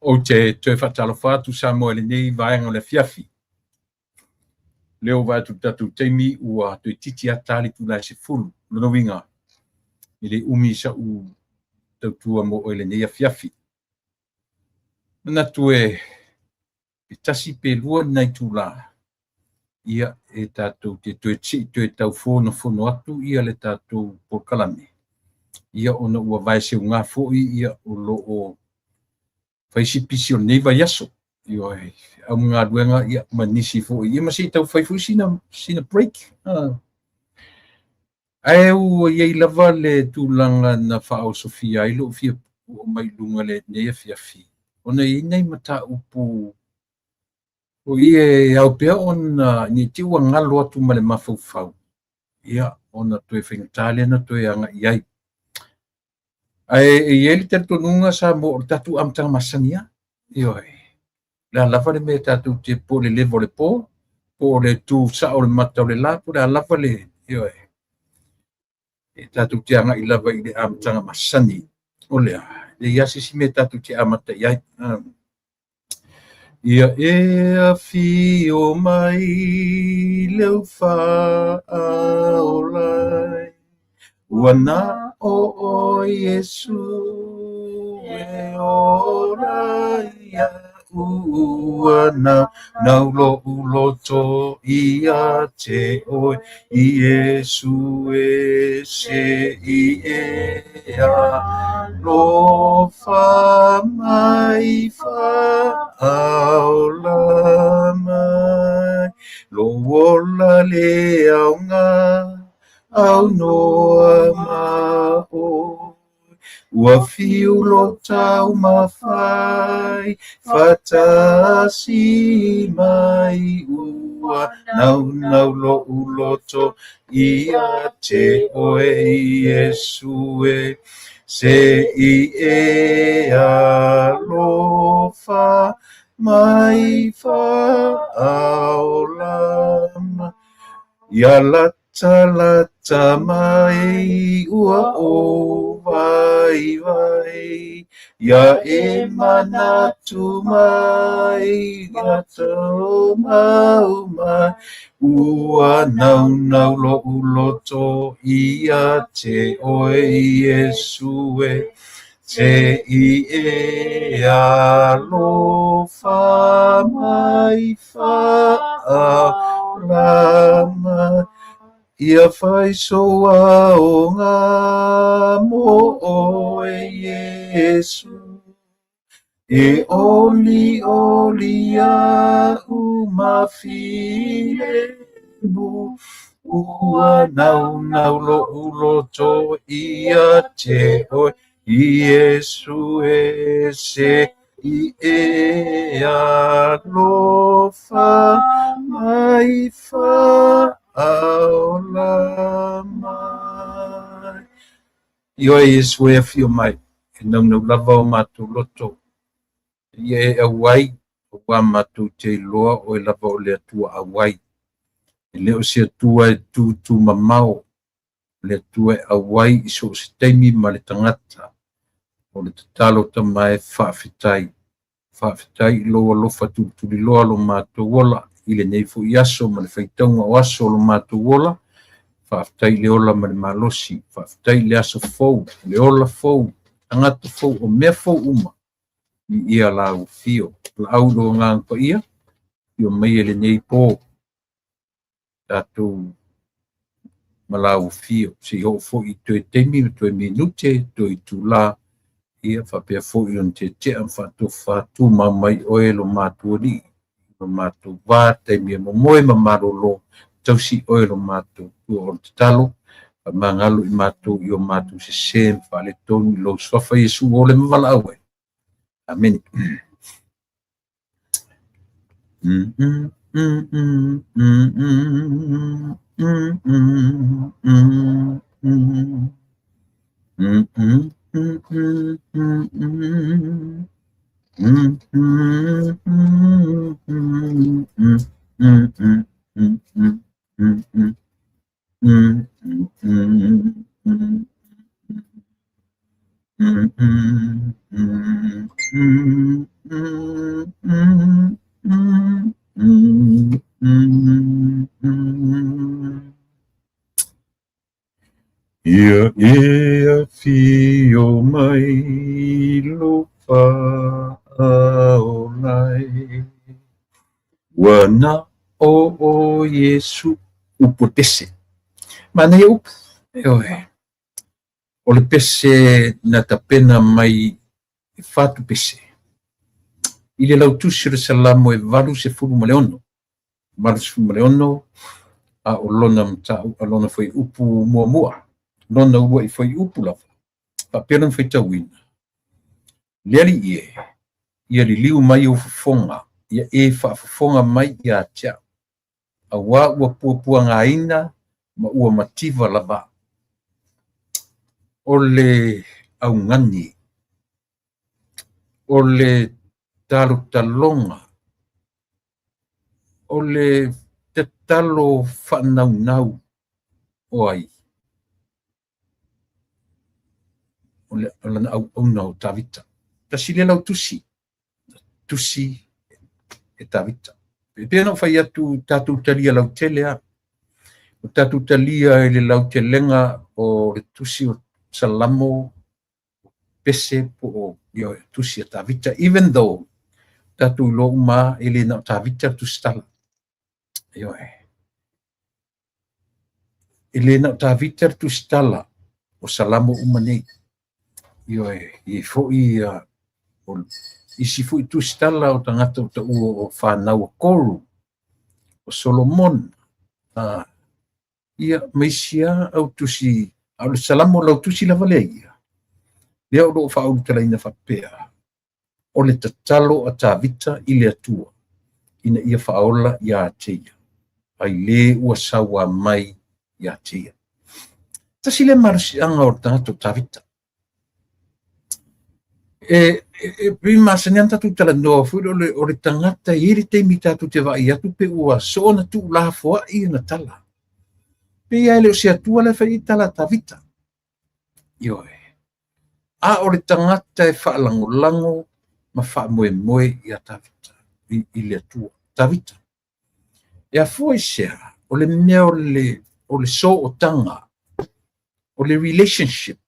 Ou te toe faatalofa atu Samoa i lenei vaega o le afiafi. Lea ua vaai atu i le tatou taimi ua toeitiiti lava ta le itula e 10. O lona uiga, e le umi sa'u tautua mo oe i lenei afiafi. Manatu e tasi pe lua ni nai itula, ia e tatou te toe se i toe tau fonofono atu ia le tatou polokalame, ia ona ua vaeseuga foi ia o lo o fai si pisi o lenei vaiaso. Ioe, aufaigaluega ia ma nisi foi, ia ma se i taufai foi sina break. Ae ua i ai lava le tulaga na faaosofia ai lou fia oo mai i luga i lenei afiafi, ona e i ai nai mataupu foi e ao pea ona ne i te i ua galo atu ma le mafaufau, ia ona toe faigata lea ona toe agai ai. Ae e i ai le talitonuga Samoa o le tatou amataga masani lava. Ioe, o le a lava le mea tatou te po o le leva o le po, po o le tu sao o le mata o le la, po o le a lava le, ioe, e tatou te agai lava i le amataga masani. O lea, e leai lava se isi mea tatou te amata i ai. Ia e afio mai le Faaola, ua na o oe Iesu e ola iaʻu, ua naunau loʻu loto ia te oe, Iesu e se i e alofa mai faaola mai, lou ola le aoga aunoa ma oe, ua fiu lou taumafai faatasi mai, ua naunau loʻu loto ia te oe, Iesu e se i e alofa mai faaola mai, ia latalata mai ua ou vaivai, ia e manatu mai ia taumau mai, ua naunau loʻu loto ia te oe, Iesu e se i e alofa mai faaola mai, ia fai sou aoga mo oe, Iesu e oli oli iaʻu ma filemu, ua naunau loʻu loto ia te oe, Iesu e se i e alofa mai faaola mai. Ioe Iesu e afio mai, e naunau lava o matou loto, ia e auai, aua matou te iloa oe lava o le Atua auai. E le o se Atua e tutumamao, o le Atua e auai i so o se taimi ma le tagata. O le tatalo tama e faafetai. Faafetai i lou alofa tulituliloa lo matou ola i lenei foi aso ma le faitauga o aso o lo matou ola. Faafetai i le ola ma le malosi. Faafetai i le aso fou, le ola fou, tagata fou, o mea fou uma i ia lau afio. Valaau i lou Agaga Paia, afio mai e lenei po, tatou ma lau afio. Se i oo foi i toe taimi ma toe minute, toe itula, ia faapea foi ona tetea ma faatofa tumau mai oe lo matou alii, lo matou va, taimi e momoe ma malolo, tausi oe lo matou tua o le tatalo, faamagalo i matou i o matou sese ma faaletonu i lou suafa Iesu o le ma valaau ai. Amene. Mm, mm, mm, mm, mm, mm, mm, mm, mm, mm. Mm, mm, mm, mm, mm, mm. Mm, mm, mm, mm, mm, mm, mm, mm, mm, mm, mm. Mm, mm, mm, mm. Mm, mm, mm, mm, Afio mai lou faaola e. Ua na o o Iesu. Upu o le pese. Manaia upu. Ioe. O le pese na tapena mai e fatu pese. I le lautusi o le Salamo e 86. 86 a o lona matau, a lona fuaiupu muamua. Lona uluai fuaiupu lava. Faapea lona faitauina. Le Alii e, ia liliu mai ou fofoga, ia e faafofoga mai ia te au, auā ua puapuagaina ma ua mativa lava au. O le augani, o le talotaloga, o le tatalo faanaunau o ai? O lana auauna o Tavita. Tasi lea lautusi, tusi e Tavita. E pei ona ou fai atu, tatou talia lautele lava. O tatou talia i le lautelega o le tusi o Salamo, pese po o tusi a Tavita, even though tatou iloa uma e le na o Tavita le tusitala. Ioe. E le na o Tavita le tusitala o Salamo uma nei. Ioe, e i ai foi o isi foi tusitala o tagata o taua o fanau a Koru, o Solomona, ia ma isi lava au tusi, a o le Salamo lautusi lava lea ia, lea o lo o faaulutalaina faapea, o le tatalo a Tavita i le Atua, ina ia faaola ia te ia, ai le ua sauā mai ia te ia. Tasi lea malosiaga o le tagata o Tavita. E pei masani lava ona tatou talanoa foi lea o le tagata e i ai le taimi tatou te vaai atu pe ua soona tuulafoai ona tala. Pei lava e le o se Atua la e fai ai tala a Tavita. Ioe. A o le tagata e faalagolago ma faamoemoe ia Tavita, i le Atua. Tavita. E afua i sea, o le mea o le sootaga, o le relationship,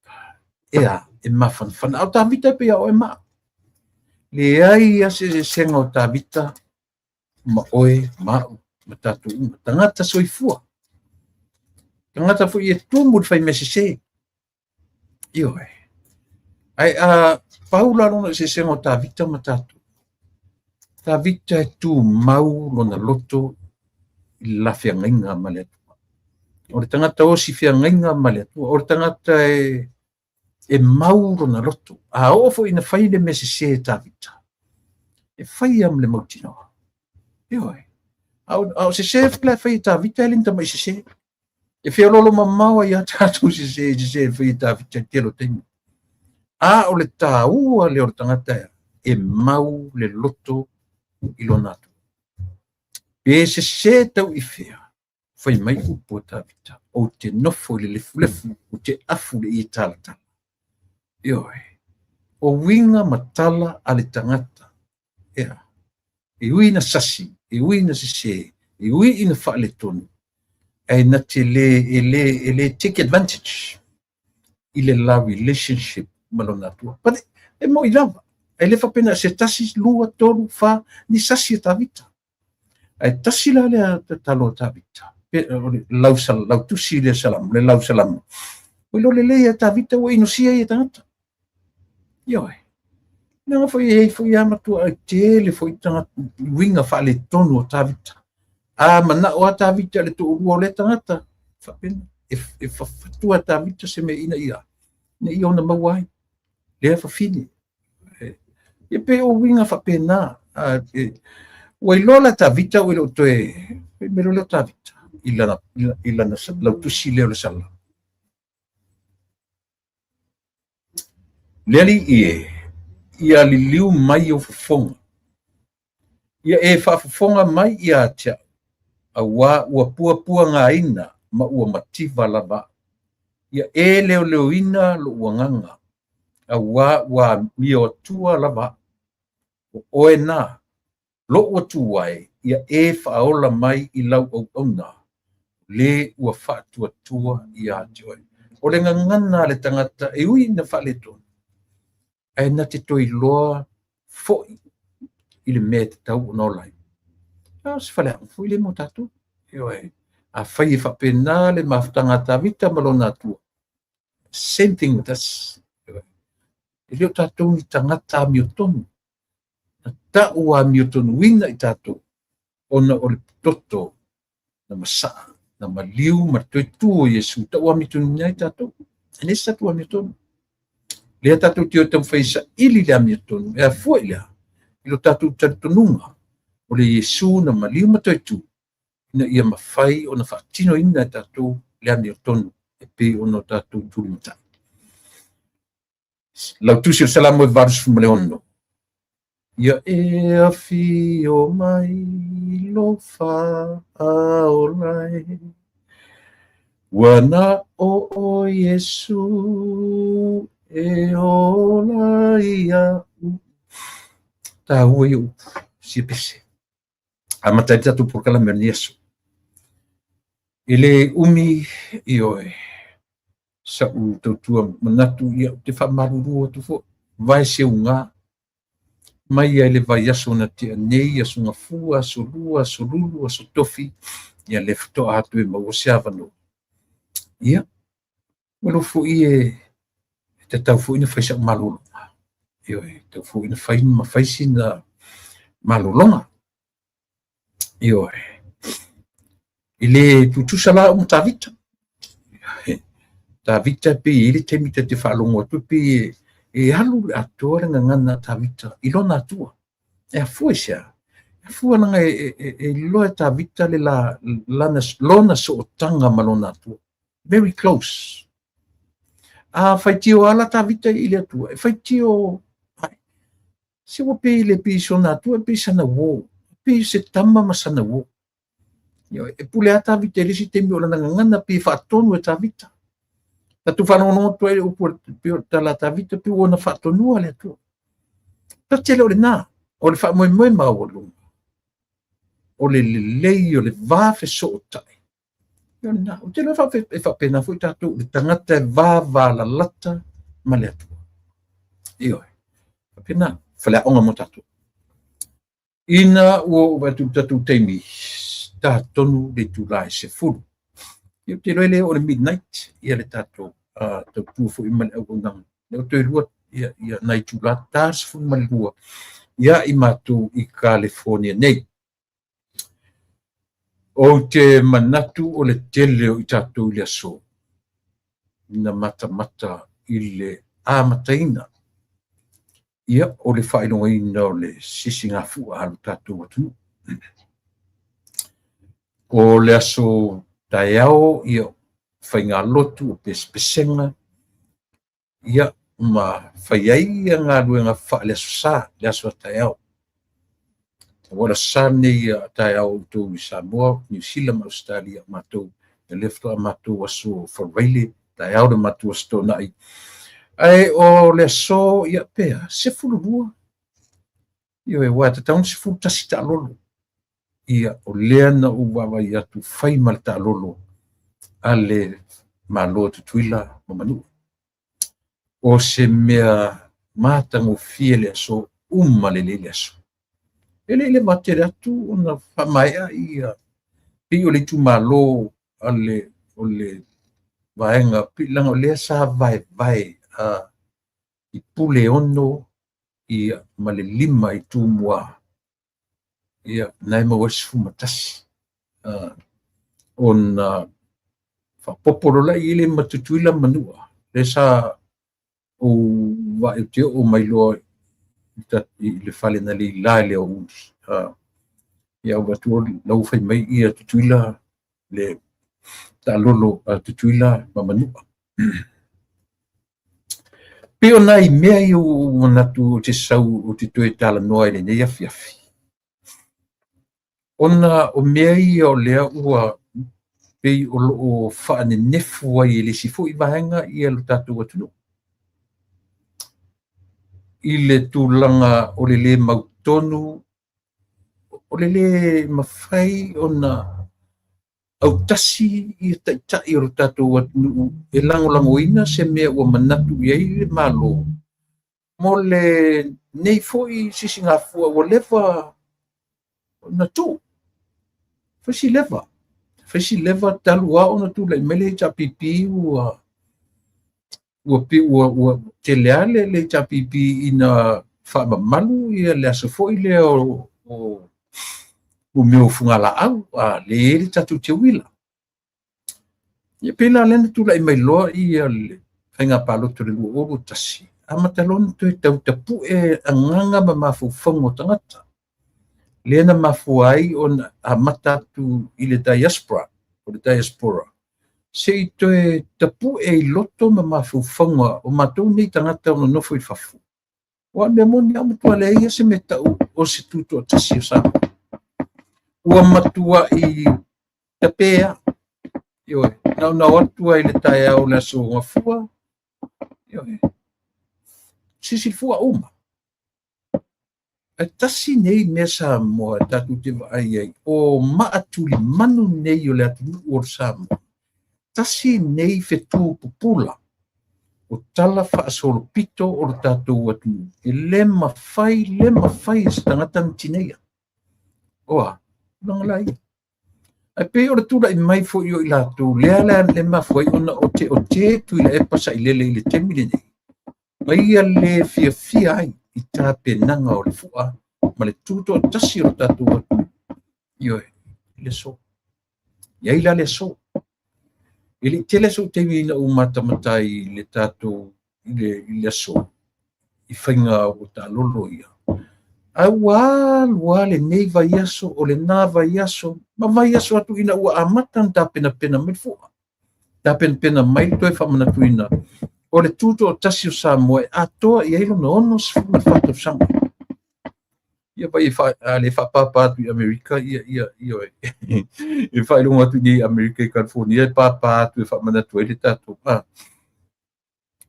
ea, e mafanafana. A o Tavita e pei a oe ma au. Leai lava se eseesega o Tavita ma oe ma au ma tatou uma. Tagata soifua. Tagata foi e tumu i le faimea sese. Ioe. Ae a pau la lona eseesega o Tavita ma tatou. Tavita e tumau lona loto i le la feagaiga ma le Atua. O le tagata osi feagaiga ma le Atua. O le tagata e mau lona loto. A oo foi ina fai le mea sese e Tavita, e fai lava ma le mautinoa. Ioe. A o sese foi la e fai e Tavita, e le ni tamai sese. E feoloolo mamao ai lava tatou sese, sese e fai e Tavita i le tele o taimi. A o le taua lea o le tagata e mau le loto i lona Atua. Pe sese tau i fea, fai mai upu a Tavita, ou te nofo i le lefulefu, ou te afu i le ie talatala. Ioe, o uiga ma tala a le tagata, ea, e ui ina sasi, e ui ina sese, e ui ina faaletonu, ae na te le, e le, e le take advantage i le la relationship ma lona Atua. But e moi lava, e le faapena se tasi, lua, tolu, fa, ni sasi a Tavita. Ae tasi la lea tatalo a Tavita, o le lautusi lea Salamo, le lau Salamo. Ua iloa lelei e Tavita ua inosia ia tagata. Ioe. Leaga foi e i ai foi lava matuai tele foi tagata, uiga faaletonu o Tavita. A manao lava Tavita i le toalua o lea tagata, faapena, e fafatu lava e Tavita se mea ina ia, ina ia ona maua ai lea fafine. E pei o uiga faapena. Ua iloa la Tavita ua le o toe, fai mai loa lea o Tavita i lana lautusi lea o le Salamo. Le Alii e, ia liliu mai ou fofoga, ia e faafofoga mai ia te au, auā ua puapuagaina ma ua mativa lava au. Ia e leoleoina lou agaga, auā ua amioatua lava au. O oe na, lou Atua e, ia e faaola mai i lau auauna, le ua faatuatua ia te oe. O le gagana a le tagata e ui ina faaletonu, ae na te toe iloa foi i le mea e tatau ona ola ai. A o se faleaoga foi lea mo tatou. Ioe. Afai e faapena le mafutaga a Tavita ma lona Atua, same thing with us. Ioe. E le o tatou ni tagata amiotonu. Na tau amiotonuina i tatou ona o le toto na masaa, na maliu ma le toe tu o Iesu, tau amiotonuina ai tatou. E leai se tatou amiotonu. Lea tatou te o e taumafai e saili le amiotonu, e afua i le a? I lo tatou talitonuga o le Iesu na maliu ma toe tu, ina ia mafai ona faatinoina e tatou le amiotonu e pei ona o tatou tulimatai. Lau tusi o le Salamo e 86. Ia e afio mai lo faaola e, ua na o o Iesu e ola iaʻu. Taua ia upu, sia pese. Amata ai le tatou polokalame o lenei aso. E le umi, ioe, sa'u tautua manatu, ia, ou te faamalulu atu foi, vae seuga mai ai le vaiaso na tea nei, aso Gafua, aso Lua, aso Lulu, aso Tofi, ia lea faatoa atu e maua se avanoa. Ia, ua iloa foi e tatau foi ona fai sa'u malologa. Ioe, tatau foi ona fai ma fai sina malologa. Ioe. E le tutusa la au ma Tavita. Tavita e pei e i ai le taimi ta te faalogo atu e pei e alu le atoa le gagana a Tavita i lona Atua. E afua i se a? E afua leaga e iloa e Tavita le la, lana, lona sootaga ma lona Atua. Very close. A faitio lava la Tavita i le Atua, e faitio ai. Se ua pei le pei sona Atua, e pei sana uō. E pei se tama ma sana uō. Ioe, e pule lava Tavita i le isi taimi o lana gagana pei e faatonu e Tavita. Tatou faalogologo atu ai i le upu pei o le tala a Tavita pei ua na faatonua le Atua. Ta te le o lena, o le faamoemoe maualuga, o le lelei o le va fesootai. O lena, ou te iloa e faapena foi tatou, le tagata e vavalalata ma le Atua. Ioe, faapena, faleaoga mo tatou. Ina ua ou vaai atu i le tatou taimi, ta tonu le itula e 10. Ia, ou te iloa e le oo i le midnight ia le tatou tautua foi ma le auaunaga. Lea ua toe lua ia nai itula ta 12 ia i matou i California nei. Ou te manatu o le tele o i tatou i le aso na matamata i le amataina ia o le faailogaina o le sisigafua a lo tatou atunuu. O le aso taeao, ia, faigalotu, o pesepesega, ia, ma fai ai ia galuega faale-aso Sa, le aso a taeao. Aua o le aso Sa lenei a taeao outou i Samoa, Niu Sila ma Ausetalia, matou, ia lea faatoa matou aso Faraile, taeao le matou aso Toonai. Ae o le aso, ia, pe a, 12, ioe, aua e tatau ona 11 taalolo. Ia, o lea na ou vaavaai atu fai ma le taalolo a le Malo o Tutuila ma Manua. O se mea matagofie le aso, uma lelei le aso. E le i leva tele atu ona faamaea ia pei o le itumalo a le o le vaega leaga o lea sa vaevae i pule 6 ia ma le 5 i Tumua ia na e maua ai le 11 ona faaopoopo loa lea i le ma Tutuila ma Manua lea sa ou vaai ou te oo mai loa i le fale na leila i le aoauli. Ia ou vaai atu la ua fai mai ia Tutuila le taalolo a Tutuila ma Manua. Pei o nai mea ia ua ou manatu ou te sau ou te toe talanoa i lenei afiafi. Ona o mea ia o lea ua pei o lo o faanenefu ai e le isi foi vaega ia lo tatou atunuu. I le tulaga o le lē mautonu, o le lē mafai ona Autasi ia taitai o le tatou atunuu e lagolagoina se mea ua manatu i ai le Malo mo lenei foi sisigafua ua leva ona tuu. Fai si leva, fai si leva talu lava ona tulai mai le HRPP ua ua tele lava le HRPP ina faamamalu ia le aso foi lea o mea o fugalaau, lea e i ai le tatou teuila. Ia pei la lea na tulai mai loa ia le faiga palota o le 2021, amata loa ona toe tau tapue agaga ma mafaufauga o tagata. Lea na mafua ai ona amata atu i le diaspora, o le diaspora, se i toe tapue i loto ma mafaufauga o matou nei tagata o nonofo i fafo. Aua o le mea moni lava ua matua leai se mea e tau o se tutoatasi o Samoa. Ua matuai tape lava. Ioe, na ona o atu lava i le taeao o le aso Gafua, ioe, silisili fua uma. Ae tasi nei mea Samoa e tatou te vaai ai, o maa tulimanu nei o le atunuu o Samoa, tasi nei fetu pupula o tala faasolopito o le tatou atunuu, e le mafai, le mafai e se tagata ona tineia. Oa, tulaga la ia. Ae pei o le tulai mai foi o i latou, lea la e mafua ai ona oteote Tuilaepa Sailele i le taimi lenei, ma ia le fiafia ai i tapenaga o le fua ma le tutoatasi o le tatou atunuu. Ioe, i le aso. E i ai la le aso. E le i tele sou taimi ina ou matamata ai i le tatou i le aso i faiga o taalolo ia. Ae ua alu lava lenei vaiaso, o lena vaiaso, ma vaiaso atu ina ua amata ona tapenapena mai le fua. Tapenapena mai le toe faamanatuina o le tutoatasi o Samoa e atoa i ai lona 64 tausaga. Ia vai le faapapa atu i Amerika, ia, ia, ia, e faailoga atu i Amerika i California, e papa atu e faamanatu ai le tatou.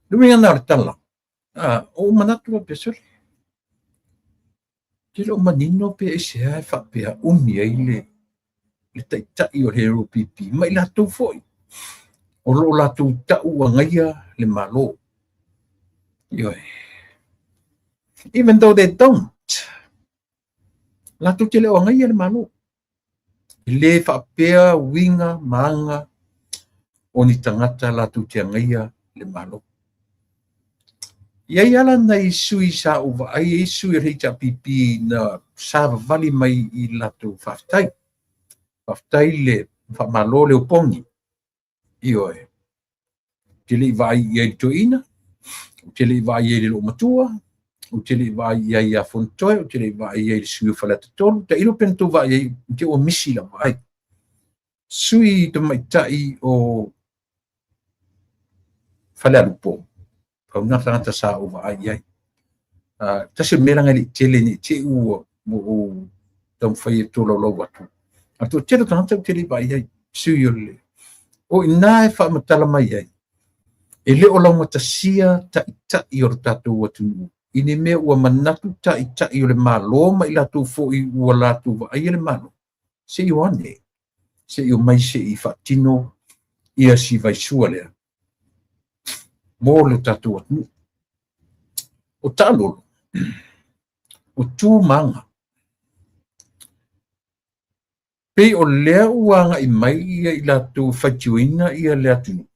Le uiga na o le tala, o ou manatu faapea, sole, te le o manino pe aisea e faapea umi ai le taitai o le HRPP, ma i latou foi o lo o latou tau agaia le Malo. Ioe. Even though they don't, latou te le o agaia le Malo. E le faapea uiga ma aga o ni tagata latou te agaia le Malo. I ai ala nai sui sa ou vaai ai sui o le HRPP na savavali mai i latou faafetai. Faafetai le faamalo le opogi. Ioe. Ou te le i vaai i ai i le toeaina, ou te le i vaai i ai i le loomatua, ou te le i vaai i ai ia Fonotoe, ou te le i vaai i ai i le sui o Faleata 3, tailo pe na tou vaai ai, te ua misi lau vaai. Sui tamaitai o Falealupo, pau na tagata sa ou vaai i ai. Tasi o le mea leaga e le i tele ne i te i ua ou taumafai e tolaulau atu. A toatele o tagata ou te le i vaai i ai, sui o le... O i ina e faamatala mai ai, e le o laugatasia taitai o le tatou atunuu i ni mea ua manatu taitai o le Malo ma i latou foi ua latou vaaia le Malo, se i o ane, se i omai se i faatino ia si vaisua lea mo le tatou atunuu. O taalolo, o tu ma aga. Pei o lea ua agai mai ia i latou e faitioina ia le atunuu,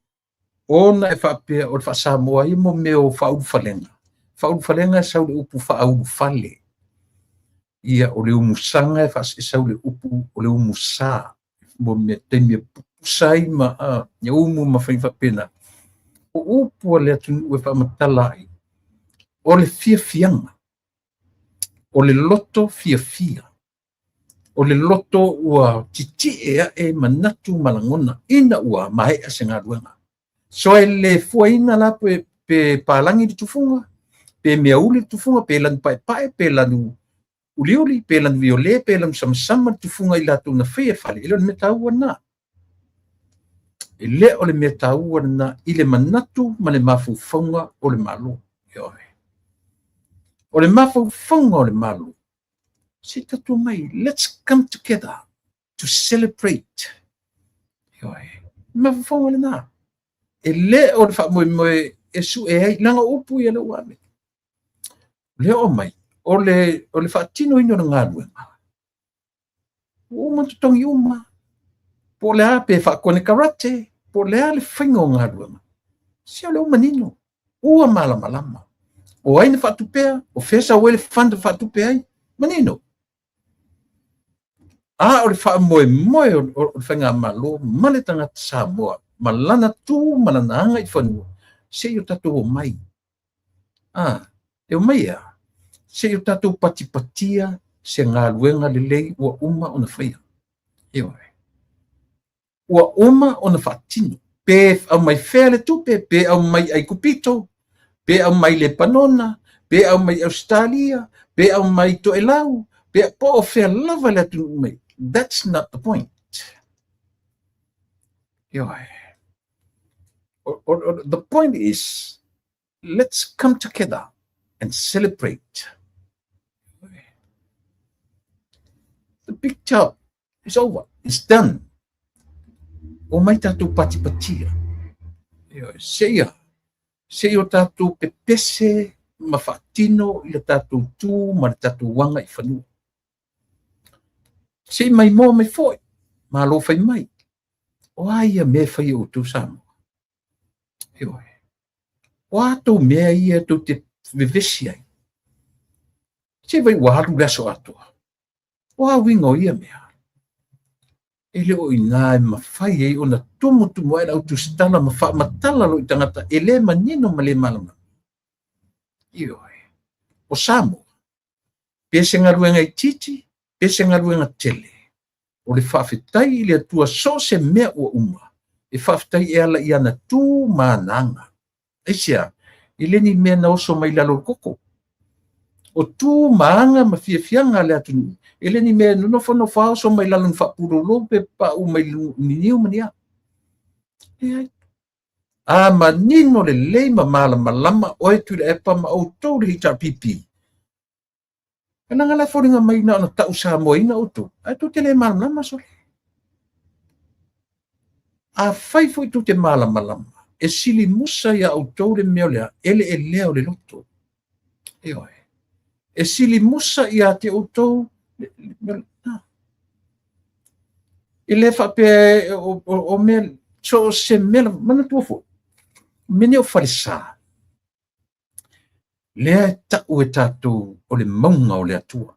ona e faapea o le faa-Samoa ia mo mea o faaulufalega. Faaulufalega e sau le upu faaulufale. Ia o le umusaga e sau le upu o le umusa. Mo mea taimi e pupusa ai ma ia umu ma faiga faapena. O upu a le atunuu e faamatala ai, o le fiafiaga, o le loto fiafia, o le loto ua titie ae manatu ma lagona ina ua maea se galuega. So e le fuaina la pe palagi le tufuga, pe meauli le tufuga, pe lanu paepae, pe lanu uliuli, pe lanu viole, pe lanu samasama le tufuga i latou na faia fale. E le o le mea taua lena. E le o le mea taua lena i le manatu ma le mafaufauga o le Malo. Ioe. O le mafaufauga o le Malo, se tatou mai, let's come together to celebrate. Ioe. Mafaufauga lena. E le o le faamoemoe e sue ai, leaga o upu ia lea ua ave. O lea o mai, o le faatinoina o le galuega, ua uma totogi uma. Po o le a pe faakonekarate, po o le a le faiga o galuega. Se o lea ua manino, ua malamalama. O ai na faatupea, o fea sau ai le fund e faatupe ai, manino. A o le faamoemoe o le faigamalo ma le tagata Samoa, ma lana tu ma lana aga i fanua, se i o tatou omai. E omai e a? Se i o tatou patipatia se galuega lelei ua uma ona faia. Ioe. Ua uma ona faatino. Pe aumai fea le tupe, pe aumai Aikupito, pe aumai Lepanona, pe aumai Australia, pe aumai Toelau, pe po o fea lava le atunuu mai. That's not the point. Ioe. The point is, let's come together and celebrate. The big job is over. It's done. O mai tatou patipatia. Ioe, seia. Seia o tatou pepese ma faatino i le tatou tu ma le tatou aga i fanua. Sei mai moa mai foi. Malo fai mai. O a ia mea e fai e outou Samoa? Ioe. O a tou mea ia tou te vevesi ai? Se vai ua alu le aso atoa. O a uiga o ia mea? E le o inā e mafai ai ona tumutumu ai le autusitala ma faamatala loa i tagata e le manino ma le malamalama. Ioe. O Samoa, pe se galuega itiiti, pe se galuega tele, o le faafetai i le Atua so o se mea ua uma, e faafetai e ala i ana tu ma ana aga. Aisea? E le ni mea na oso mai lalo o le koko. O tu ma aga ma fiafiaga a le atunuu, e le ni mea nofonofo lava oso mai lalo ni faapulolo pe pauu mai ni niu ma ni a. Leai. A manino lelei ma malamalama oe Tuilaepa ma outou le HRPP, e leaga la e foliga mai na ona tau Samoaina outou, ae tou te le malamalama sole. Afai foi tou te malamalama, e sili musa iā outou le mea o le a, eleelea o le loto. Ioe. E sili musa iā te outou le mea o le a. E le faapea o mea, so o se mea lava, manatua foi, o mea nei o falesa, lea e tau e tatou o le mauga o le Atua.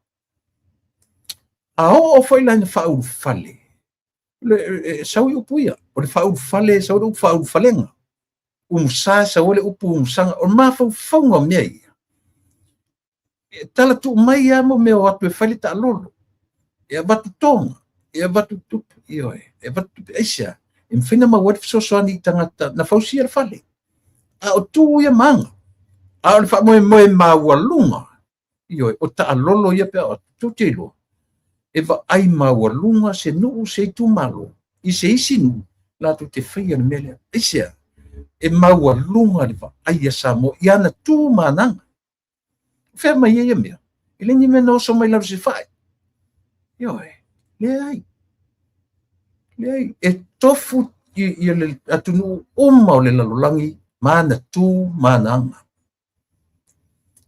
A oo foi la ina faaulufale, e sau i upu ia, o le faaulufale, e sau le upu faaulufalega. Umusa e sau ai le upu umusaga, o le mafaufauga o mea ia. E tala tuu mai lava mo mea o atu e fai le taalolo, e avatu toga, e avatu tupe, ioe, e avatu tupe. Aisea? E mafai ona maua ai le fesoasoani i tagata na fausia le fale. A o tu ia ma aga, a o le faamoemoe maualuga, ioe, o taalolo ia pe a o atu, tou te iloa, e vaai maualuga se nuu, se itumalo, i se isi nuu, latou te faia le mea lea. Aisea? E maualuga le vaai a Samoa i ana tu ma ana aga. O fea mai ai ia mea? E le ni mea na oso mai lalo se fae. Ioe, leai. Leai, e tofu i le atunuu uma o le lalolagi ma ana tu ma ana aga.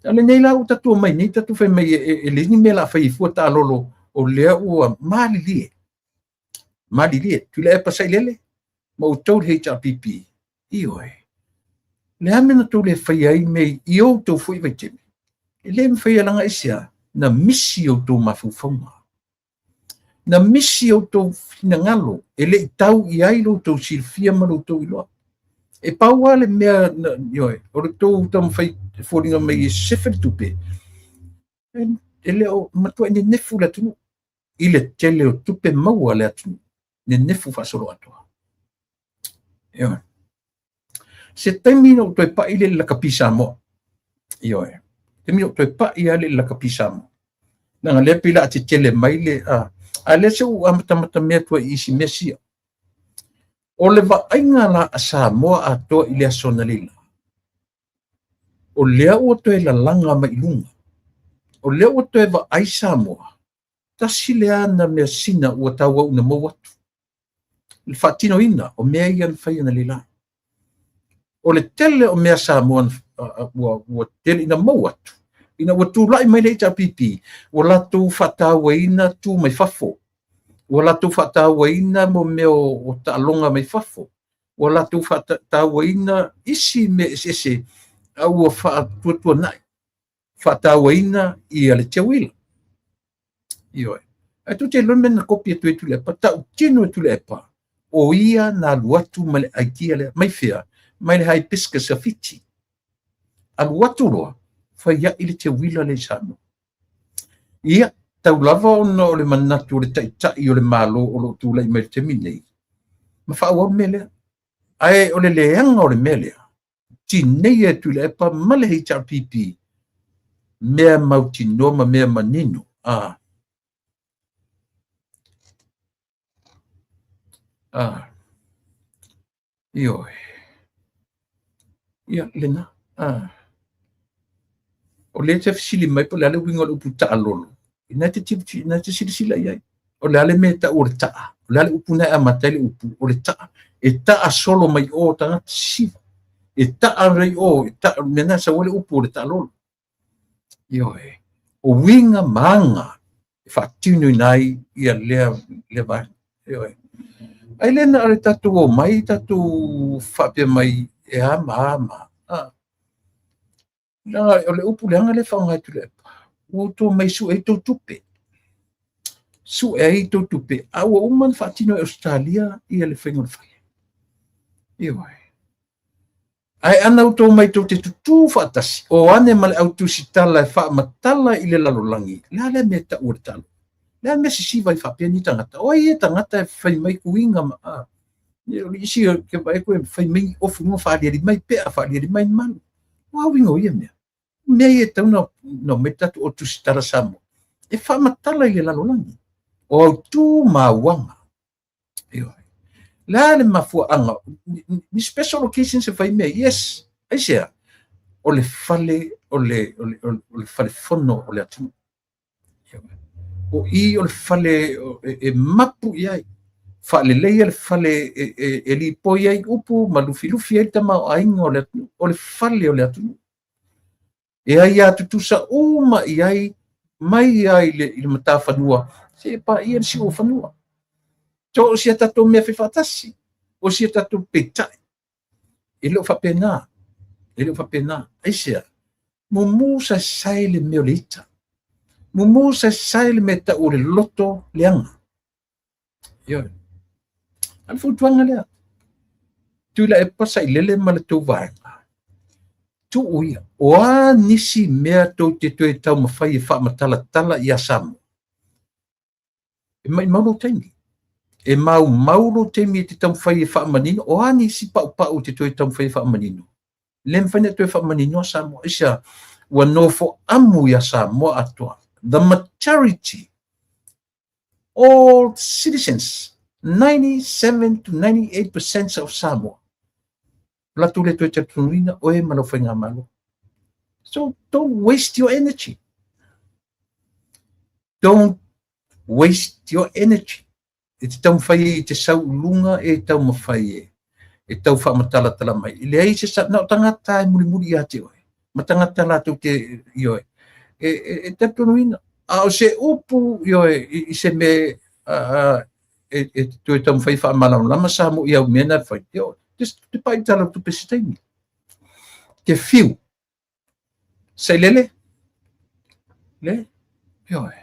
A lenei la ua tatou omai nei tatou fai mai e leai ni mea o le a fai ai fua taalolo o lea ua malilie. Malilie, Tuilaepa Sailele ma outou le HRPP. Ioe. O le a mea na tou le faia ai mea i outou foi vaitaimi? E le mafai e leaga aisea? Na misi outou mafaufauga. Na misi outou finagalo e le i tau i ai lo outou silafia ma lo outou iloa. E pau lava le mea, ioe, o le tou taumafai e foliga mai e sefe le tupe, e le o matuai nenefu le atunuu i le tele o tupe maua a le atunuu, nenefu faasoloatoa. Ioe. Se taimi na ou toe pai le lakapi Samoa. Ioe. Taimi na ou toe pai lava le lakapi Samoa. Leaga lea pei o le a tetele mai le a lea se ua amatamata mea atu ai i isi mea sia. O le vaaiga la a Samoa atoa i le aso analeila, o lea ua toe lalaga mai i luga. O lea ua toe vaai Samoa, tasi lea ana measina ua tauau ina mou atu. le faatinoina o mea ia na fai analeila. O le tele o mea Samoa ua tele ina maua atu, ina ua tulai mai le HRPP, ua latou faatauaina tu mai fafo, ua latou faatauaina mo mea o taaloga mai fafo, ua latou faatauaina isi mea eseese a ua faatuatuanai faatauaina ia le teuila. Ioe. Ae tou te iloa le mea na kopi atu ai Tuilaepa, tautino e Tuilaepa, o ia na alu atu ma le idea lea. Mai fea? Mai le hibiscus a Fiti. Alu atu loa, fai ai le teuila lea i Samoa. Ia, tau lava ona o le manatu o le taitai o le Malo o lo o tulai mai i le taimi nei, ma faaauau le mea lea. Ae o le leaga o le mea lea, tineia e Tuilaepa ma le HRPP mea mautinoa ma mea manino. A. A. Ioe. Ia, lena. A. O lea te fesili mai po o le a le uiga o le upu taalolo. Ina te tilotilo, ina te silasila i ai. O le a le mea e tau o le taa. O le a le upu na e amata ai le upu o le taa. E taa solo mai o tagata sisiva. E taa mai o, e taa, mea na sau ai le upu o le taalolo. Ioe. O uiga ma aga e faatinoina ai ia lea, lea vaega. Ioe. Ai le na o le tatou omai tatou faapea mai e a ma a ma a. Leaga o le upu leaga lea e faaaoga e Tuilaepa, ua outou omai e sue ai tou tupe. Sue ai tou tupe, a ua uma ona faatino e Ausetalia ia le faiga o le fale. Ioe. Ae ana outou omai tou te tutū faatasi, o ane ma le au tusitala e faamatala i le lalolagi, le a lea mea e tau o le talo? Le a le mea sisiva ai faapea ni tagata? O ai ia tagata e fai mai uiga ma a? O le isi ke vaai atu e fai mai ofu luga faaliali mai pea, faaliali mai malu. O a uiga o ia mea? Mea ia e tatau ona omai tatou o tusitala Samoa e faamatala i le lalolagi o autu ma auaga. Ioe. Le a le mafuaaga ni special occasions e fai mea? Yes. Aisea? O le fale o le, o le, o le fale fono o le atunuu. O i o le fale e mapu i ai, faaleleia le fale e lipoi ai upu ma lufilufi ai le tamaoaiga o le atunuu, o le fale o le atunuu. E aia tutusa uma i ai mai lava i le matafanua seia paia le siuofanua. So o si a tatou mea faifaatasi, o si a tatou peitai. E le o faapena, e le o faapena. Aisea? Mumu saesae le mea o le ita. Mumu saesae le mea e tau o le loto leaga. Ioe. A o le fautuaga lea, Tuilaepa Sailele ma le tou vaega, tuu ia. O a nisi mea tou te toe taumafai e faamatalatala ia Samoa, e maumau lou taimi. E maumau lou taimi e te taumafai e faamanino, o a nisi paupau e te toe taumafai e faamanino, le mafai ona toe faamaninoa Samoa. Aisea? Ua nofo amu ia Samoa atoa. The majority, all citizens, 97 to 98% of Samoa, latou le toe talitonuina oe ma lau faigamalo. So don't waste your energy. Don't waste your energy. E te taumafai ai i te sau i luga e taumafai e e tau faamatalatala mai. E leai se sa, na o tagata e mulimuli ia te oe, ma tagata latou te, ioe, e talitonuina. A o se upu, ioe, i se mea e toe taumafai e faamalamalama Samoa i au mea na e fai, ioe, te pai i tala o tupe se taimi. Te fiu. Sailele, le, ioe,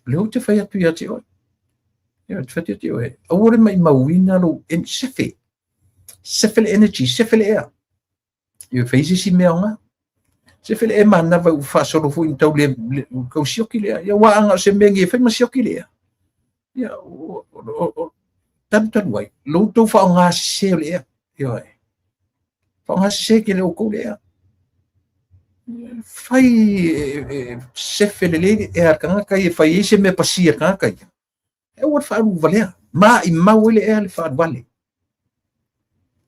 o lea ou te fai atu ia te oe. Ioe, te fai atu ia te oe. Aua le maimauina lou sefe. Sefe le energy, sefe le ea. Ioe, fai se isi mea aoga. Sefe le ea manava ua faasolo foi na tau le, le, tau sioki le ea. Ia, aua ana o se mea ni e fai ma sioki le ea. Ia, talu talu ai, lo outou faaaoga sese o le ea. Ioe. Faaaoga sese tele outou le ea. Fai e sefe lelei le ea a le tagata ia, fai ai se mea pasia a le tagata ia. E aua le faaalu valea. Maimau ai le ea le faaalu vale.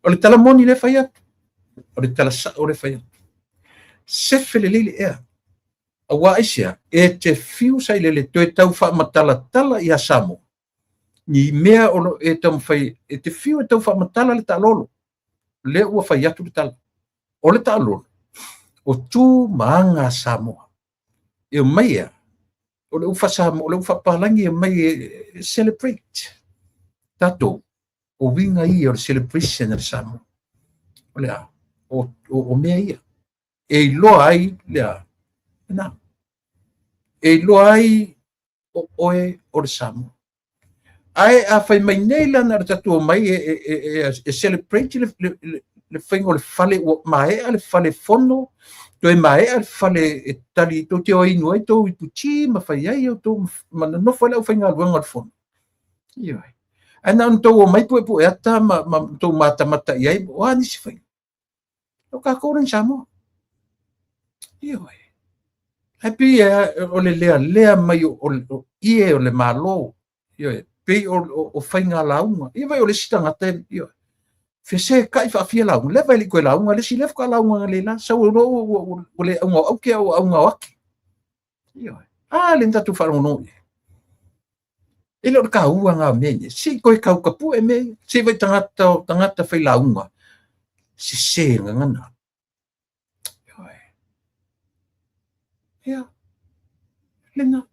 O le tala moni lea e fai atu. O le tala sao lea e fai atu. Sefe lelei le ea. Aua aisea? E te fiu Sailele toe tau faamatalatala ia Samoa. Ni mea o lo e taumafai e te fiu e tau faamatala le taalolo. Lea ua fai atu le tala. O le taalolo, o tu ma aga a Samoa. E omai ea, o le ufa Samoa, o le ufa palagi e omai e celebrate. Tatou, o uiga ia o le celebration a le Samoa. O le a? O mea ia. E iloa ai le a? Na. E iloa ai o oe o le Samoa. Ae a fai mai nei la na o le tatou omai e celebrate le faiga o le fale, ua maea le fale fono, toe maea le fale e tali tou te o inu ai tou iputi ma fai ai outou ma nonofo ai le aufaigaluega o le fono. Ioe. Ae na ona tou omai puepue ata ma tou matamata i ai, o a nisi faiga? O tatou le Samoa. Ioe. Ae pei o le lealea mai o ie o le Malo. Ioe. Pei o faiga lauga. Ia vai o le isi tagata, ioe. Fese kai faafia lauga. Le vai le koe lauga, le si le fuka lauga le la. Sau lo o le auga o auke o auga o ake. Ioe. A le tatu wharongo. E le o le kaua ngā mea ia. Si koe kau kapu e mea. Si vai tangata, tangata whai lauga. Si se ngangana. Ioe. Ia. Lena.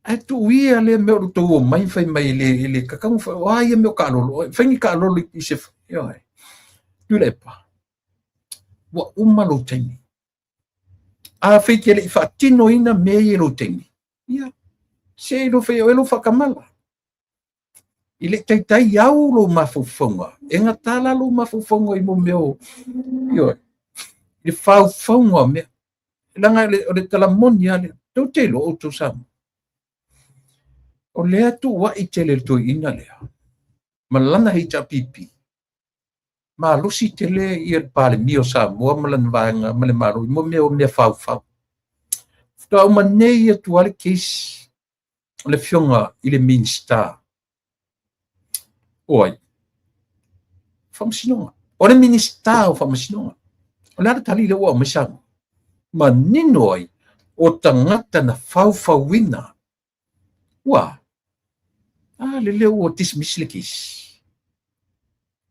Ae tuu ia lea mea o le tou omai fai mai i le kakago fai, o a ia mea o kaalolo, fai ni kaalolo i se, ioe. Tuilaepa, ua uma lou taimi. A fai te le i faatinoina mea ia i lou taimi, ia, se i lo fai oe lou faakamala. I le taitai au lou mafaufauga, e gata la lou mafaufauga i mo mea o, ioe, i le faufauga o mea. Leaga o le tala moni lava lea. Tou te iloa outou Samoa. O lea tuuai tele le toeaina lea ma lana HRPP. Malosi tele ia le Palemia o Samoa ma lana vaega ma le Malo i mo mea o mea faufau. Faatoa uma nei atu lava le case o le afioga i le Minisita o ai? Faamasinoga. O le Minisita o Faamasinoga. O le a le tali lea ua aumai Samoa? Manino ai o tagata na faufauina. Ua a le lea ua dismiss le case.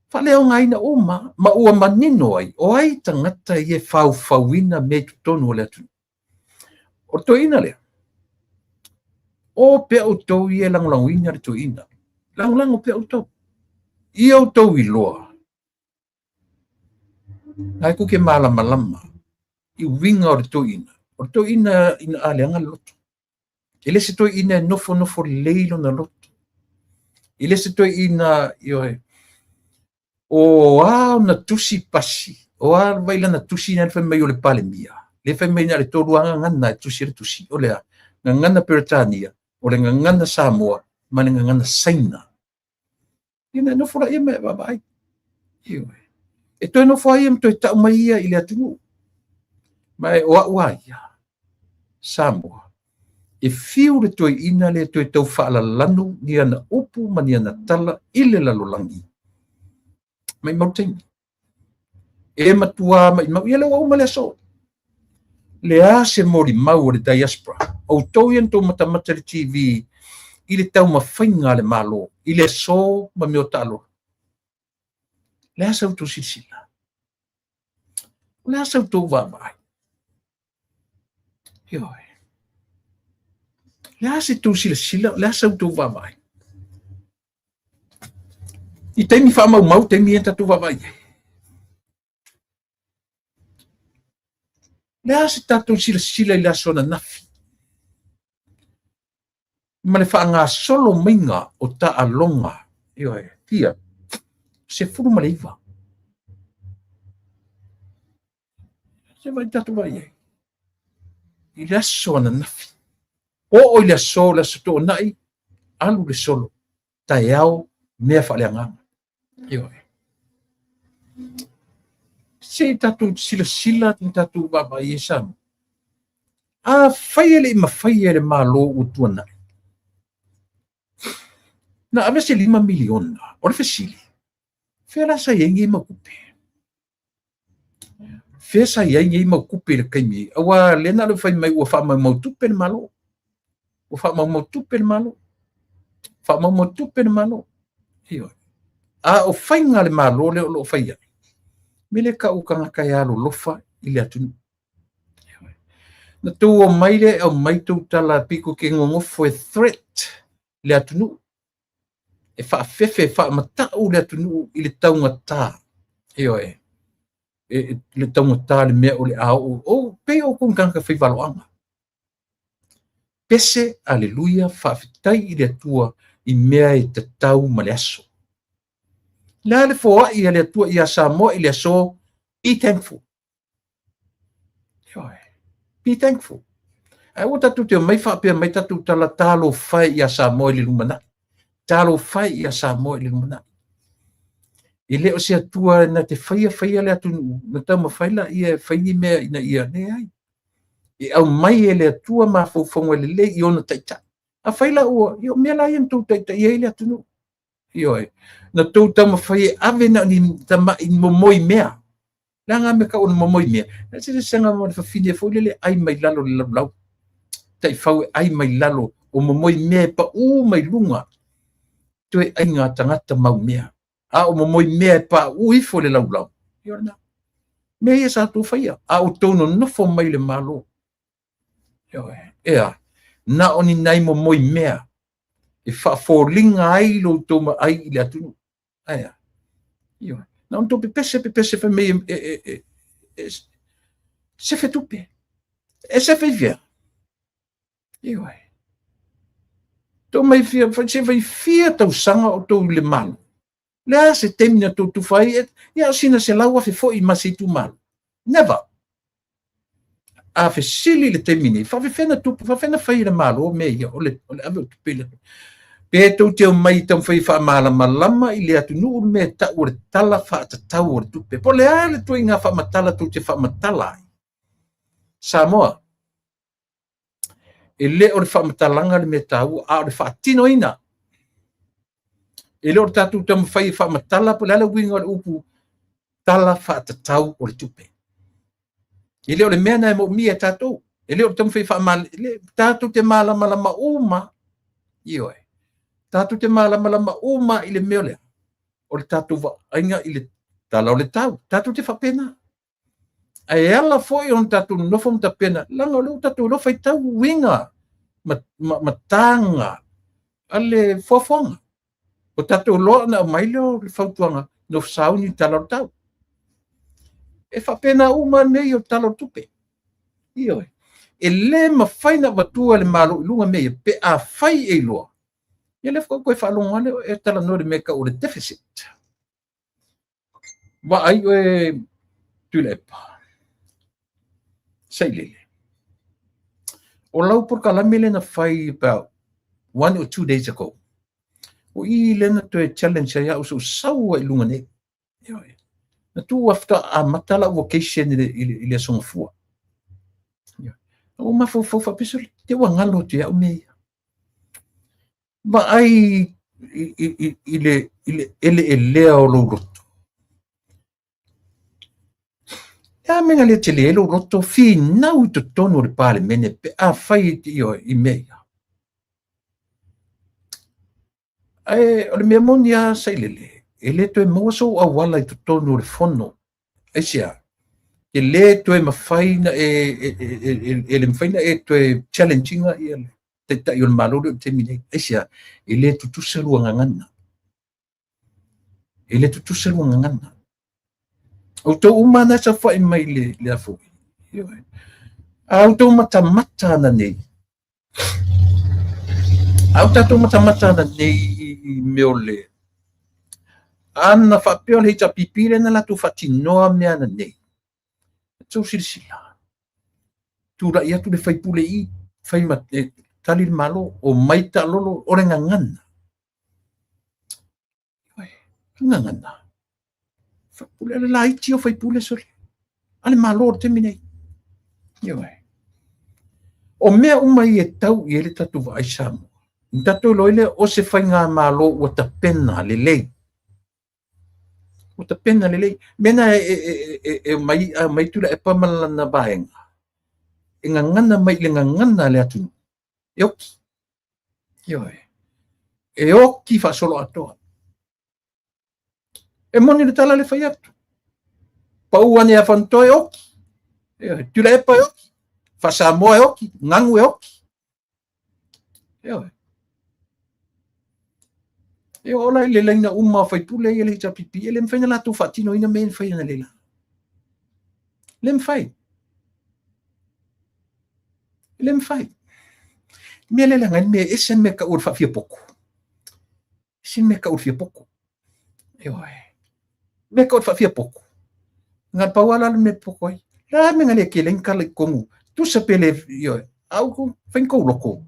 Faaleaogaina uma ma ua manino ai o ai tagata ia e faufauina mea i totonu o le atunuu. O le toeaina lea, o pea outou ia e lagolagoina le toeaina. Lagolago pea outou. Ia outou iloa. Nai ku ke malamalama i uiga o le toeaina. O le toeaina ina a leaga le loto. E le se toeaina e nofonofo lelei lona loto. E le se toeaina, ioe, o a ona tusi pasi, o a vai lana tusi na fai mai o le Palemia. Le fai mai na le tolu a gagana e tusi le tusi. O lea, gagana Peretania, o le gagana Samoa, ma le gagana Saina. Ia na nofo la ia me vaavaai. Ioe. E toe nofo ai ia ma toe tau mai ia i le atunuu. Ma e o au a ia, Samoa, e fiu le toeaina lea toe tau faalalanu ni ana upu ma ni ana tala i le lalolagi. Maimau le taimi. E matua maimau, ia le ua uma le aso. Le a se molimau o le diaspora. Outou ia na tou matamata i le TV i le taumafaiga a le Malo, i le aso ma mea o taalolo. Le a sa outou silasila? O le a sa outou vaavaai? Ioe. Le a se tou silasila, le a sa outou vaavaai? I taimi faamaumau, taimi ia tatou vaavaai ai. Le a se tatou silasila i le aso ananafi ma le faagasolo maiga o taaloga, ioe, fia 19. Se vai tatou vaai ai i le aso ananafi. Oo i le aso, le aso Toonai, alu le solo, taeao, mea faaleagaga. Ioe. Se i tatou silasila ma tatou vaavaai ai Samoa. Afai e le i mafai e le Malo ua tuanai na ave se $5 miliona, o le fesili, fea la sa i ai nei mau tupe? Fea sa i ai nei mau tupe i le taimi? Aua lea na o le fai mai ua faamaumau tupe le Malo. Ua faamaumau tupe le Malo. Faamaumau tupe le Malo. Ioe. A o faiga a le Malo lea o lo o fai ai, mea lea e tau o tagata e alolofa i le atunuu. Ioe. Na tou omai lea e aumai tou tala pito te nonofo e threat le atunuu, e faafefe, e faamata'u le atunuu i le taugata. Ioe. E, le taugata le mea o le a oo, o pei o kou tagata faivaloaga. Pese, aleluia, faafetai i le Atua i mea e tatau ma le aso. Le a le foai a le Atua ia Samoa i le aso, be thankful. Ioe. Be thankful. Ae ua tatou te omai faapea mai tatou tala talofa e ia Samoa i le lumanai. Talofa e ia Samoa i le lumanai. E le o se Atua na te faia faia le atunuu, na taumafai laia e fai ni mea ina ia leai. E aumai e le Atua mafaufauga lelei i ona taitai. Afai la ua, ia o mea la ia na tou taitaia ai le atunuu. Ioe. Na tou taumafai e ave na o ni tamai momoi mea. Le a na mea tau o le momoi mea? E se sega ma le fafine foi lele ai mai lalo le laulau. Taifau e ai mai lalo o momoi mea e paū mai luga. Toe aiga tagata mau mea. A o momoi mea e paū ifo i le laulau. Ia o lena. Mea ia sa tou faia. A o tou nonofo mai le Malo. Ioe. Ea, na o ni nai momoi mea e faafoliga ai lo outou maai i le atunuu. Ae a? Ioe. Na ona tou pepese pepese fai mai e sefe tupe. E sefe i fea? Ioe. Tou mai fia, sefe i fia tausaga o tou i le Malo. Le a se taimi na tou tufa ai, ia o sina 100,000 foi ma se itumalo. Never. A fesili i le taimi nei, faafefea na tupu, faafefea na fai e le Malo mea ia, o le ave o tupe i le Pe tou te omai e taumafai e faamalamalama i le atunuu le mea e tau o le tala faatatau o le tupe. Po o le a le ituaiga faamatala tou te faamatala ai. Samoa, e le o le faamatalaga le mea taua, a o le faatinoina. E le o le tatou taumafai e faamatala po o le a le uiga o le upu tala faatatau o le tupe. E le o le mea na e moomia e tatou. E le o le taumafai tatou te malamalama uma. Ioe. Tatou te malamalama uma i le mea lea. O le tatou vaaiga i le tala o le tau. Tatou te faapena. Ae ala foi ona tatou nonofo ma tapena, leaga o lea ua tatou iloa faitau uiga ma taga a le foafoaga. O tatou iloa ona aumai lea o le fautuaga nofo sauni i le tala o le tau. E faapena uma mea ia o le tala o le tupe. Ioe. E le mafai ona avatua e le Malo i luga mea ia pe afai e iloa. Ia lea faatoa toe faalogo lava lea e talanoa i le mea e tau o le deficit. Vaai oe Tuilaepa. Sailele. O lau polokalame lea na fai about 1 or 2 days ago. O i lea na toe challenge ai au sou sau ai i luga nei. Ioe. Na tuu after amata lau vocation i le Aso Gafua. Ioe. Na ou mafaufau faapea, te ua galo atu ia au mea ia. Vaai i le eleelea o lou loto. E a mea na le tele ai lou loto finau i totonu o le Palemene pe afai i mea ia. Ae o le mea moni lava Sailele, e le toe maua sou auala i totonu o le fono. Aisea? E le toe mafai na e le mafai na e toe challenge ina ia le taitai o le Malo lea o le taimi nei. Aisea? E le tutusa lua gagana. E le tutusa lua gagana. O outou uma na saofai mai le afo. A outou matamata ana nei, a o tatou matamata ana nei i mea o le ana faapea o le HRPP lea na latou faatinoa mea ana nei. Tou silasila. Tulai atu le faipule i fai ma tali le Malo, o mai taalolo o le gagana. O le gagana. Faipule le laiti o faipule sole. A le Malo o le taimi nei. Ioe. O mea uma ia e tau i ai le tatou vaai Samoa. Na tatou iloa ai lea o se faigamalo ua tapena lelei. Ua tapena lelei. Mea na e mai Tuilaepa ma lana vaega. E gagana mai i le gagana a le atunuu. E oki. Ioe. E oki faasoloatoa. E moni le tala le fai atu. Pau ane a Fanutoa e oki. Ioe, Tuilaepa e oki. Faasamoa e oki. Gagu e oki. Ioe. E oo la i le laina uma o faipule ia le HRPP, e le mafai ona latou faatinoina mea ia na fai analeila. Le mafai. E le mafai. Mea le leaga ai le mea e ese le mea tau o le faafiapoto. Ese le mea tau o le fiapoto. Ioe. Mea tau o le faafiapoto. Na pau lava la le mea e poto ai. Le a le mea na le tele ai ni tala i totonu. Tusa pe le, ioe, a ua fai ni tou loto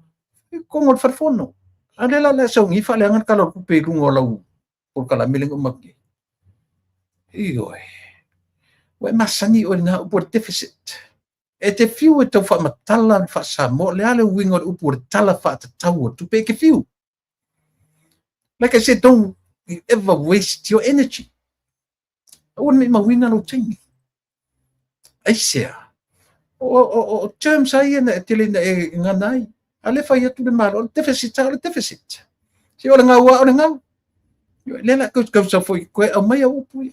i totonu o le fale fono. A o lea la o le a sau nei faaleaga le Tala o le Tupe i luga o lau polokalame lea na uma atu nei. Ioe. Ua e masani oe i lena upu o le deficit. E te fiu e tau faamatala le faa-Samoa, o le a le uiga o le upu o le Tala Faatatau o le Tupe, e te fiu. Like I said, don't you ever waste your energy. Aua ne i mauina lou taimi. Aisea? O terms a ia na e tele ina e gana ai. A le fai atu le Malo, o le deficit o le deficit. Se o le gau lava o le gau. Lea la kau kau foi koe aumai au upu ia.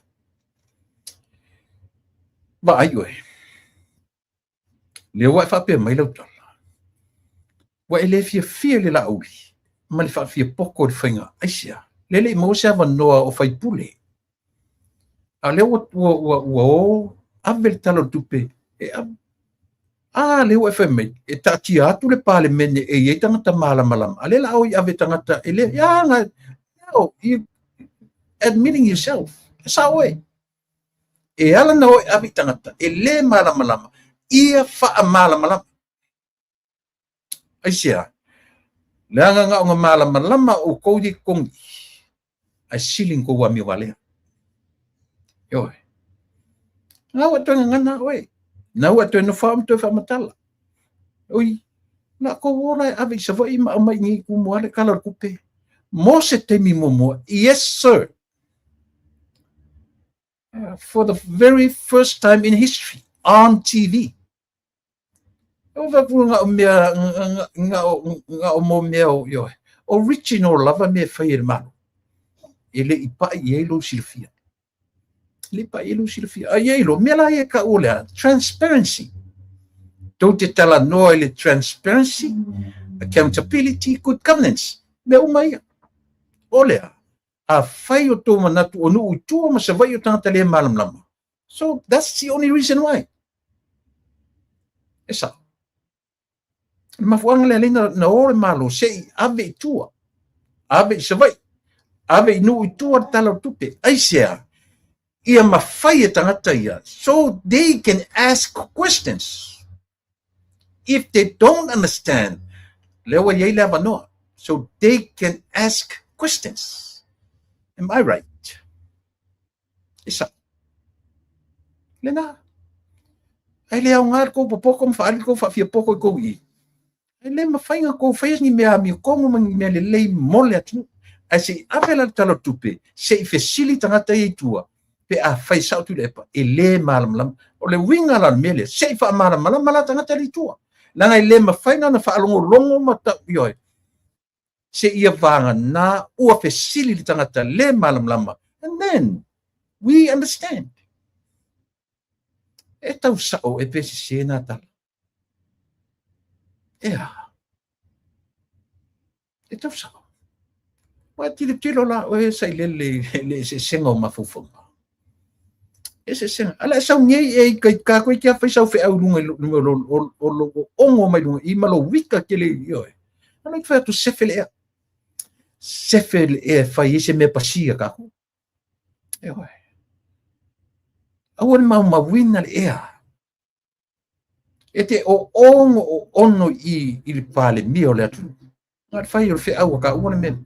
Vaai oe. Lea ua e faapea mai lau tala. Ua e le fiafia i le Laauli ma le faafiapoto i le faiga. Aisea? Lea e le i maua se avanoa o faipule. A o lea ua, ua, ua, ua o ave le Tala o le Tupe e ave. A lea ua e fai mai, e taatia atu le Palemene e i ai tagata malamalama. A lea la o i ave tagata e le, ia, na, no, you admitting yourself. E sao oe. E ala na o e ave i tagata e le malamalama, ia faamalamalama. Aisea? Leaga na o na malamalama outou i totonu i i, ae sili na tou amio valea. Ioe. Na ua toe gagana oe. Na ua toe nofo ma toe faamatala. Oi, na kou ola e ave i Savaii ma aumai i nei i Tumua le Tala o le Tupe. Mo se taimi muamua, yes sir. For the very first time in history on TV. O va nga o mea nga o mo mea o ioe. Original lava mea e fai e le Malo. E le i pai i ai lou silafia. E le i pai i ai lou silafia. A i ai lo, mea la ia e taua o le a? Transparency. Tou te talanoa i le transparency, accountability, good governance. Mea uma ia. O le a? Afai o tou manatu o nuu i tua ma Savaii o tagata le malamalama. So that's the only reason why. E sao. Le mafuaaga lea lea na o le Malo se i ave i tua, ave i Savaii, ave i nuu i tua le Tala o le Tupe. Aisea? Ia mafai e tagata ia so they can ask questions. If they don't understand, lea ua i ai le avanoa. So they can ask questions. Am I right? E sao. Lena. Ai le aoga le kou popoto ma faaali le kou faafiapoto i kou i. Ai le mafai na kou faia ni mea amiotonu ma ni mea lelei mo le atunuu. Ae se i ave la le Tala o le Tupe, se i fesili tagata ia i tua, pe afai sao Tuilaepa, e le malamalama. O le uiga la o le mea lea, se i faamalamalama la tagata ia i tua. Leaga e le mafai na ona faalogologo ma tau, ioe, seia vagana ua fesili le tagata le malamalama, and then we understand. E tau sao e pe sese nā tala. E a? E tau sao. Ua tilotilo la oe Sailele i le eseesega o mafaufauga. Eseesega. A le a sau nei e ikaika koe kia fai sau feau i luga i o lou oogo mai luga i ma lou wika tele i oe. A le fai atu sefe le ea. Sefe le ea e fai ai se mea pasia kākou. E oe. Aua ne maumauina le ea. E te oogo oono i i le Palemia o le atunuu. Na le fai o le feau a kāua le mea.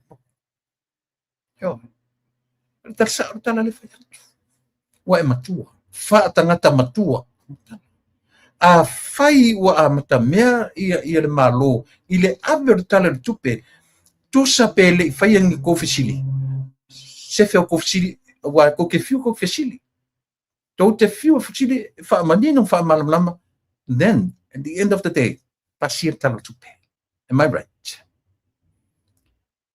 Ioe. O le tala sao le tala le fai atu. Ua e matua. Faatagata matua. Afai ua amatamea ia, ia le Malo i le ave o le Tala o le Tupe, tusa pe le i faia ni kou fesili. Sefe o kou fesili, aua tou te fiu tou te fesili. Tou te fiu e fesili e faamanino ma faamalamalama, then at the end of the day, pasia le Tala o le Tupe. Am I right?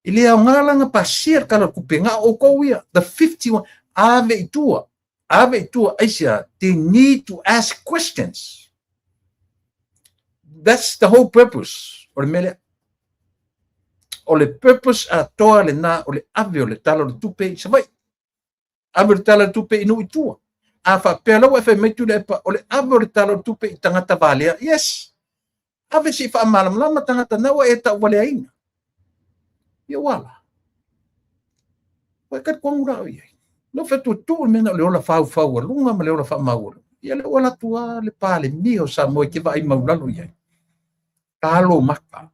E E le aoga la na pasia le Tala o le Tupe, na o outou ia, the 51, ave i tua, ave i tua, aisea? They need to ask questions. That's the whole purpose o le mea lea. O le purpose atoa lena o le ave o le Tala o le Tupe i Savaii. Ave o le Tala o le Tupe i nuu i tua. A faapea la ua e fai mai Tuilaepa, o le ave o le Tala o le Tupe i tagata valea. Yes! Ave se i faamalamalama tagata na ua e tauvaleaina. Ia ua ala. Ua e talitonu la o i ai. No fai atu tuu le mea na o le ola faufaualuga ma le ola faamaualuga. Ia le ua alu atu lava le Palemia o Samoa e te vaai maulalo i ai. Talo maka.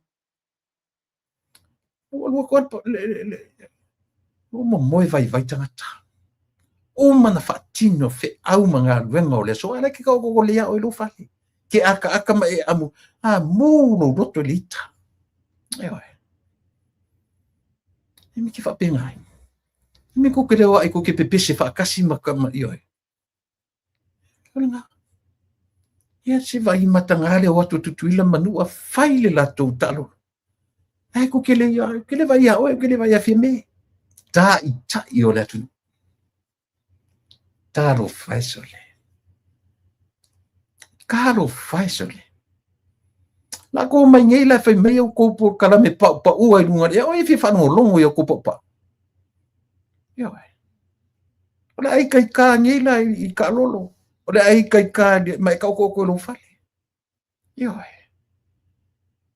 Ua alu atu le ua momoe vaivai tagata. Uma na faatino feau ma galuega o le aso, a la e te taoto lelei lava oe i lou fale. Ke akaaka ma e amu, a mu lou loto i le ita. Ioe. E me ke faapena ai. E me kou te leo ai kou te pepese faatasi ma ka ma ioe. O lena. Ia se vai mataga le o atu o Tutuila ma Manua fai le latou taalolo. Ae kou te le ia, ke le vai ia oe, ke le vai ia Fiame. Tāita'i o le atunuu. Talofa e sole. Talofa e sole. La kou mai nei la fai mai au kou polokalame paʻupaʻua i luga o le ea, oi e fia faalogologo i au kou paʻupaʻu. Ioe. O le ai kaika nei la i kaalolo. O le ai kaika ma e taotooto i lou fale. Ioe.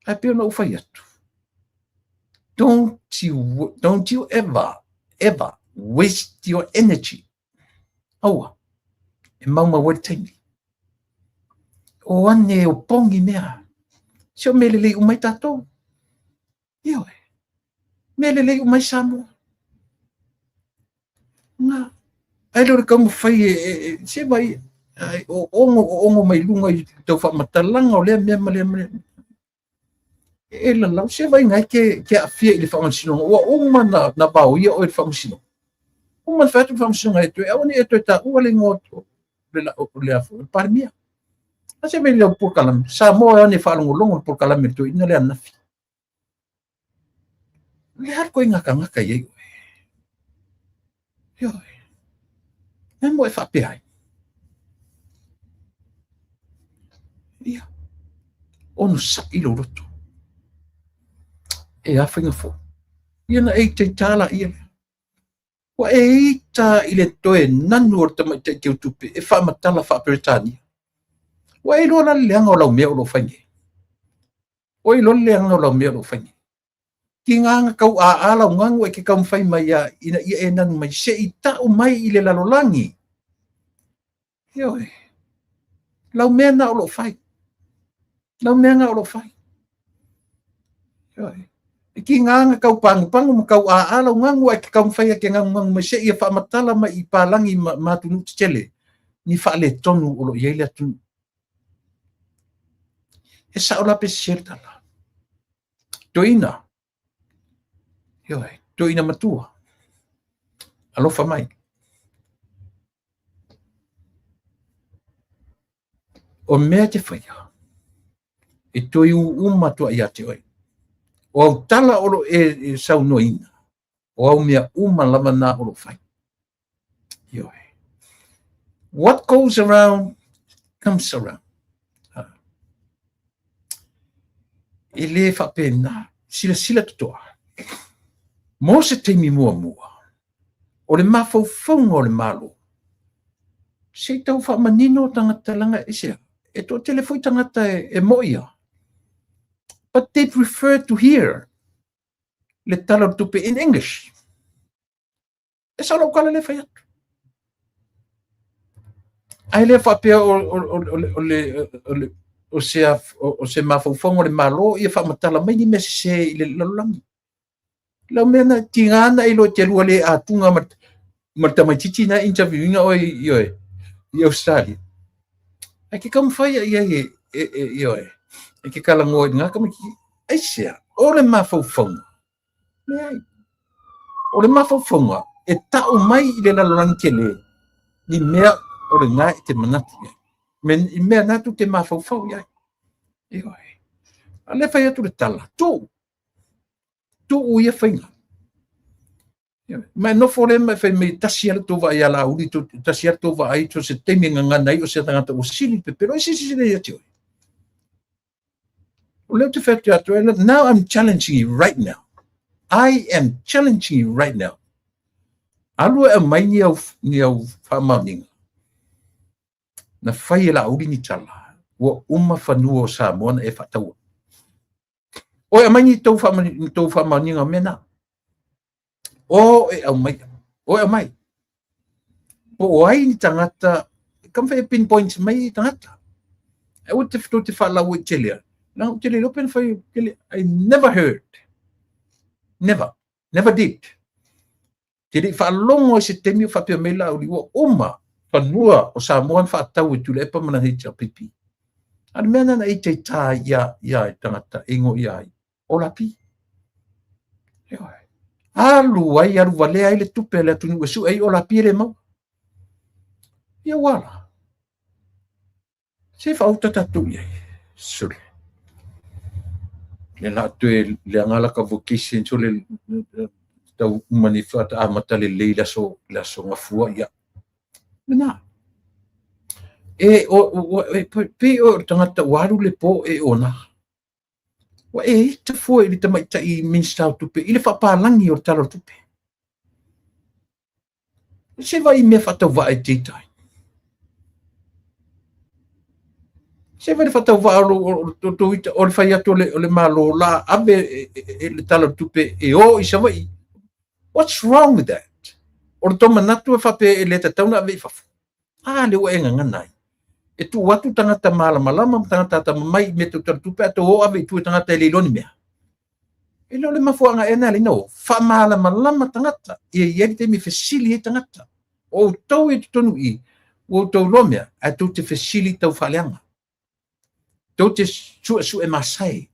Ae pei ona ou fai atu. Don't you ever, ever waste your energy. Aua. E maumau ai le taimi. O ane o pogi mea. Se o mea lelei uma ai tatou. Ioe. Mea lelei uma ai Samoa. Nga. Ai le o le taumafai e, e, e se vai, ai, o ongo, o ongo mai luga i tau faamatalaga o lea mea ma lea ma lea. E lalau se vai ngai ke, ke aafia i le faamasinoga. Ua uma na, na vaoia oe i le faamasinoga. Uma na fai atu le faamasinoga e toe aua ne i e toe taua le igoa o le, o le, o le Palemia. A se mea i lau polokalame, Samoa e one faalogologo le polokalame le toeaina lea ananafi. O le a le koiga tagata i ai oe? Ioe. E mo e faapea ai. Ia. Onosaʻi lou loto. E a faiga fou. Ia na e itaita la ia lea. Ua e ita i le toe nanu o le tamaitai teutupe e faamatala faa-Peretania. Ua e iloa la le leaga o lau mea o lo o fai nei. Ua e iloa le leaga o lau mea o lo o fai nei. Tiga na tau aa lau ganu e te taumafai mai ia ina ia e nanu mai se i tau mai i le lalolagi. Ioe. Lau mea na o lo o fai. Lau mea na o lo o fai. Ioe. E tiga na tau pagupagu ma tau aa lau ganu ae te taumafai e te ganuganu mai se ia faamatala mai i palagi ma, ma atunuu tetele ni faaletonu o lo o i ai le atunuu. E sao la pe sese le tala. Toeaina, ioe, toeaina matua, alofa mai. O mea e te faia, e toe ū uma atu ai ia te oe. O au tala o lo o e saunoaina, o au mea uma lava na o lo o fai. Ioe. What goes around comes around. E le faapena, silasila totoa. Mo se taimi muamua, o le mafaufauga o le Malo, se i tau faamanino tagata leaga e se e toatele foi tagata e, e mo'i a. But they prefer to hear le Tala o le Tupe in English. E sao lau tala lea fai atu. Ae le faapea o, o, o, o, le, o, le, o, le, o, se, o se mafaufauga o le Malo ia faamatala mai ni mea sese i le lalolagi. Lau mea na tiga na iloa te lua le atuga ma, ma le tamaitiiti na interview ina oe i oe i Australia. Ai ke taumafai ai ai e, e, e, i oe. E ke talanoa i ngā tamaitiiti. Aisea, o le mafaufauga Leai. O le mafaufauga e tau mai i le lalolagi tele ni mea o lena e te manatu i ai. Me, i mea na tu te mafaufau i ai. Ioe. A le fai atu le tala, tuu. Tuu ia faiga. Ma e nofo le ma e fai mai tasi lava le tou vaai ia Laauli, tasi lava le tou vaai, so se taimi e gagana ai o se tagata ua sili le pepelo. Ai se sili ia te oe. O lea ou te fai atu ia te oe, now I'm challenging you right now. I am challenging you right now. Alu e aumai ni au faamaoniga. Na fai e Laauli ni tala, ua uma fanua o Samoa na e faataua. Oe aumai ni tou faamaoniga o mea na. O e aumai, o e aumai. Po o ai ni tagata, ka mawhai e pinpoint mai tagata. E ua te tou te faalau i tele a. Na ou te le iloa pe na fai tele. I never heard. Never. Never did. Te le i faalogo ai se taimi o faapea mai Laauli ua uma fanua o Samoa na faatau e Tuilaepa ma lana HRPP. A o le mea lena na e itaita ai ia i tagata e igoa ia ai, o Lapi. Ioe. Alu ai, alu valea ai le tupe a le atunuu e sue ai o Lapi e le maua. Ia ua ala. Se faauta tatou i ai. Sole. Le la toe leaga la ka vocation sole tau uma ni whata amata le lei le aso ngafua ia. Mena. E o o e pe o tagata ua alu le po e ona. Ua e ita fua i le tamaitai Minista o Tupe i le faapalagi o le Tala o le Tupe. Se vai mea faatauvaa e te ita ai. Se vai le faatauvaa o tou ita o le fai atu o le Malo la ave e le Tala o le Tupe e o i Savaii. What's wrong with that? O le tou manatu e faapea e le tatau ona ave i fafo. A lea ua e gagana ai. E tuu atu tagata malamalama ma tagata atamamai i mea tau tala tupe ae tou o ave i tua i tagata e le iloa ni mea. E le o le mafuaaga ea na alai na o faamalamalama tagata. Ia i ai le taimi e fesili ai tagata. O outou i totonu i, ua outou iloa mea, ae tou te fesili tau faaleaga. Tou te suesue masae.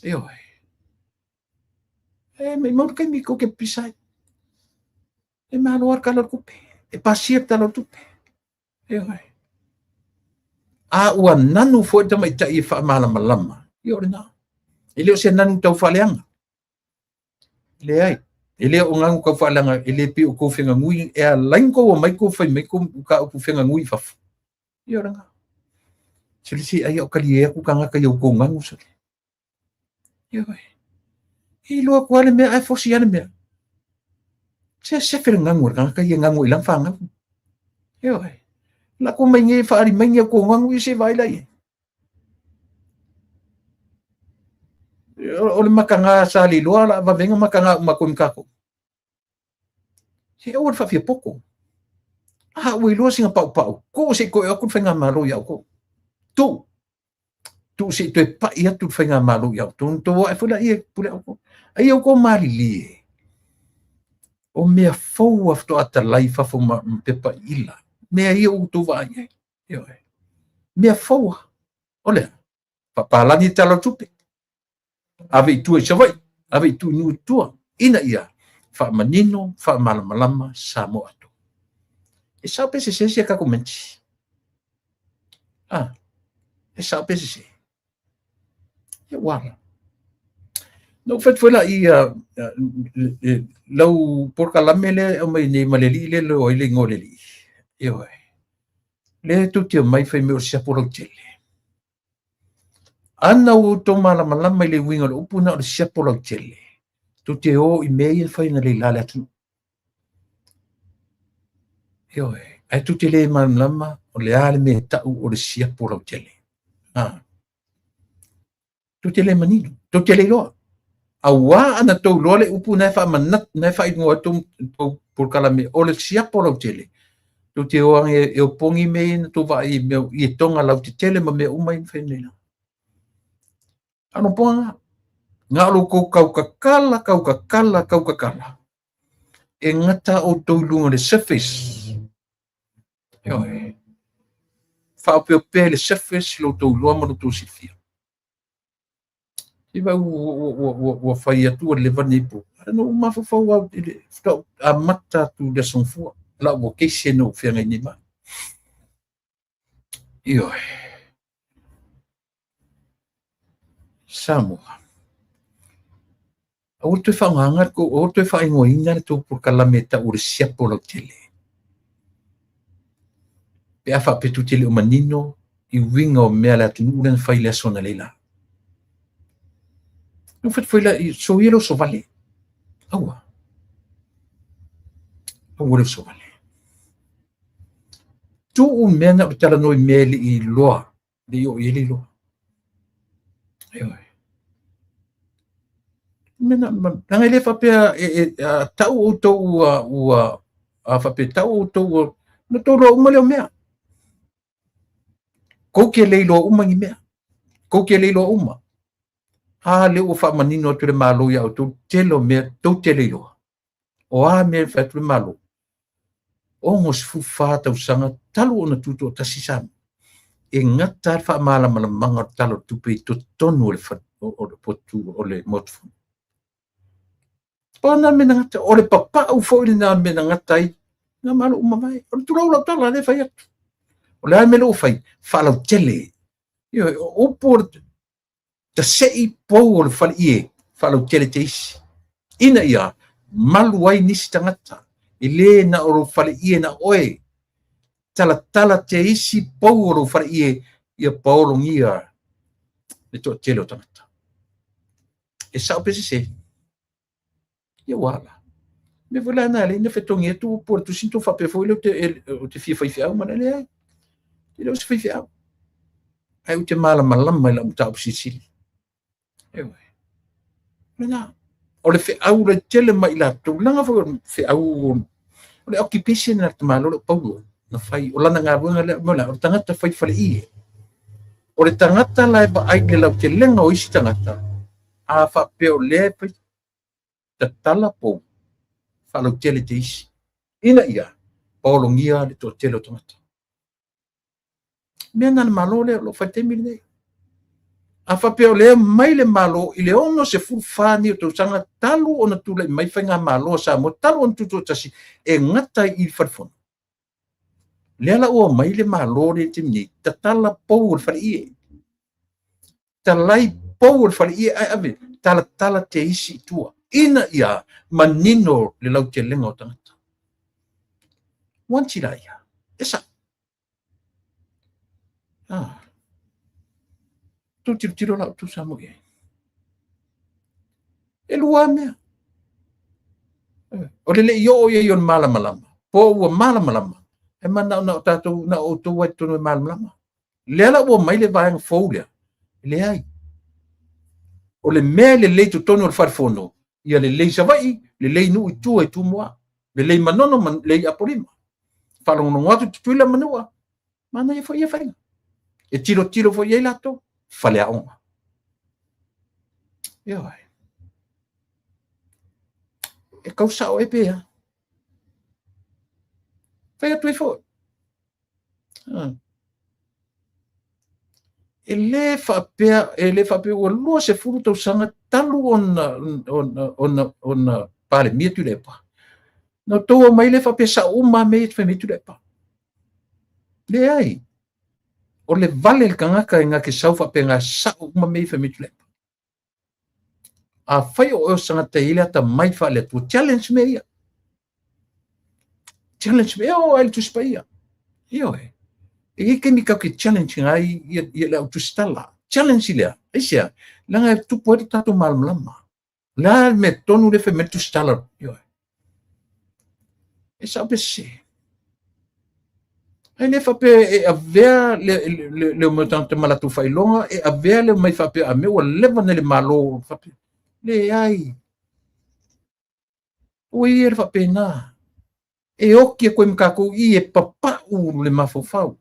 Ioe. E maimau le taimi tou te pipisa ai. E malo lava le Tala o le Tupe. E pasia le Tala o le Tupe. Ioe. A ua nanu foi le tamaitai e faamalamalama, ia o lena. E le o se nanu tau faaleaga. Leai. E le o nanu tau faaleaga, e le pei o tou fegagui, e alai ona tou omai tou fai mai tou mataupu fegagui i fafo. Ia o lena. Sole se ai o talie atu tagata i outou nanu sole. Ioe. E iloa atu lava le mea ae fosi lava le mea. Se sefe le nanu a le tagata ia e nanu ai i lana fanau. Ioe. Lako mai nei e faaali mai ni outou nanu ia se i vaai la i ai. O le mataga sa le iloa la vave ona mataga uma atu ai ma tatou. Se aua le faafiapoto. A ua iloa sina paupau, tuu se i toe o atu le faigamalo ia outou. Tuu. Tuu se i toe pai atu le faigamalo ia outou, ona outou ae foi laia e pule outou. A ia outou malilie, o mea fou a faatoa talai i fafo ma pepa ila. Mea ia ua outou vaai ai. Ioe. Mea fou a. O le a? Faapalagi le Tala o le Tupe. Ave i tua i Savaii, ave i tua i nuu i tua, ina ia faamanino, faamalamalama Samoa atoa. E sao pe sese si a tatou menti? Ah, e sao pe sese? Ia ua ala. Na ou fai atu foi laia lau polokalame lea e aumai nei ma le alii lea e iloa ai le igoa o le alii. Ioe. Lea tou te omai fai mai o le siapo lautele. Ana ua outou malamalama i le uiga o le upu na o le siapo lautele, tou te o i mea ia e fai analeila le atunuu. Ioe, ae tou te le malamalama o le a le mea e tau o le siapo lautele. Ah. Tou te le manino, tou te le iloa. Auā ana tou iloa le upu na e faamanatu, na e faaigoa ai tou, tou polokalame o le siapo lautele. Tou te o age e opogi mea ia na tou vaai i mea i etoga lautetele ma mea uma ia na fai nei la. A o poga na. Na o lo tou tautatala, tautatala, tautatala. E gata outou i luga o le surface. Ioe. Faaopeopea i le surface lo outou iloa ma lo outou silafia. Se vai ua fai atu ua leva lenei po. Ae na ou mafaufau au i le faatoa amata atu i le Aso Gafua, lau vocation na ou feagai nei ma. Ioe. Samoa. Aua le toe faaaogaina le tou, aua le toe faaigoaina le tou polokalame e tau o le siapo lautele. Pe a faapea tou te le o manino i uiga o mea a le atunuu lea na fai i le aso analeila. Na fai foi la, soia le oso vale. Aua. Aua le oso vale. Tuu mea na o le talanoa i mea e le i iloa, le i oo i ai le iloa. Ioe. Mea na, leaga e le faapea e, e, a tau outou ua, ua, a faapea tau outou ua, na outou iloa uma lea o mea. Kou te le iloa uma ni mea. Kou te le iloa uma. A lea ua faamanino atu le Malo iā outou, tele o mea tou te le iloa. O a mea e fai atu le Malo? 64 tausaga talu ona tutoatasi Samoa, e gata le faamalamalamaga o le Tala o le Tupe i totonu o le o le potu o le Maota Fono. O na mea na gata, o le papau foi lena mea na gata ai nā Malo uma mai. O le tulou lau tala lea fai atu. O le a le mea lea ua fai? Faalautele. Ioe, o upu o le tasei pou o le faleie faalautele te isi. Ina ia malu ai nisi tagata. E le na o lou faleie na oe. Talatala te isi pou o lou faleie ia paologia le toatele o tagata. E sao pe sese? Ia ua ala. Me foi la na le ina fetogi atu upu o le tusi na tou faapea foi lea ou te fia faifeau ma le leai. E le o se faifeau. Ae ou te malamalama i lau mataupu silisili. Ioe. Lena. O le feau lautele mai i latou, leaga foi o le feau o le occupation a le tamaloa lea o Paulo na fai, o lana galuega lea, mo le o le tagata fai faleie. O le tagata la e vaai i le lautelega o isi tagata, a faapea o lea e fai tatala pou faalautele te isi, ina ia paologia le toatele o tagata. Mea na le Malo lea o lo o fai i le taimi lenei. A faapea o lea mai le Malo i le 64 nei o tausaga talu ona tulai mai faigamalo a Samoa, talu ona tutoatasi, e gata i le Fale Fono. Lea la ua omai le Malo lea i le taimi nei, tatala pou o le faleie. Talai pou o le faleie ae ave talatala te isi i tua, ina ia manino le lautelega o tagata. Once la ia, e sao. Ah. Tou tilotilo la outou Samoa i ai. E lua mea. O le le i oo i ai o le malamalama, po ua malamalama, e manao na o tatou, na o outou ai totonu e malamalama. Lea la ua mai le vaega fou lea, leai. O le mea e lelei totonu o le Fale Fono, ia lelei Savaii, lelei nuu i tua i Tumua, lelei Manono, lelei Apolima. Faalogologo atu Tutuila ma Manua, manaia foi ia faiga. E tilotilo foi i ai latou, faleaoga. Ioe. E kau sao e pe a. Fai atu ai foi. E le faapea, e le faapea ua 20 tausaga talu ona, ona, ona, ona Palemia Tuilaepa. Na outou omai lea faapea sao uma mea ia fai mai Tuilaepa. Leai. O le vale le tagata e na te sau faapea na sao uma mea ia fai mai Tuilaepa. Afai o oe o se tagata e i ai le atamai faale-Atua, challenge mea ia. Challenge mea, o ai le Tusi Paia. Ioe. E i ai taimi tatou te challenge ai ia, ia le au tusitala. Challenge lea. Aisea? Leaga e tupu ai le tatou malamalama. O le a le mea tonu lea fai mai le tusitala? Ioe. E sao pe sese. Ae le faapea e avea le, le, le omai o tagata ma latou faailoga, e avea le omai faapea a mea ua leva nei le Malo faapea. Leai. Ua ia le faapena. E oki atu ai ma tatou i e papau le mafaufau.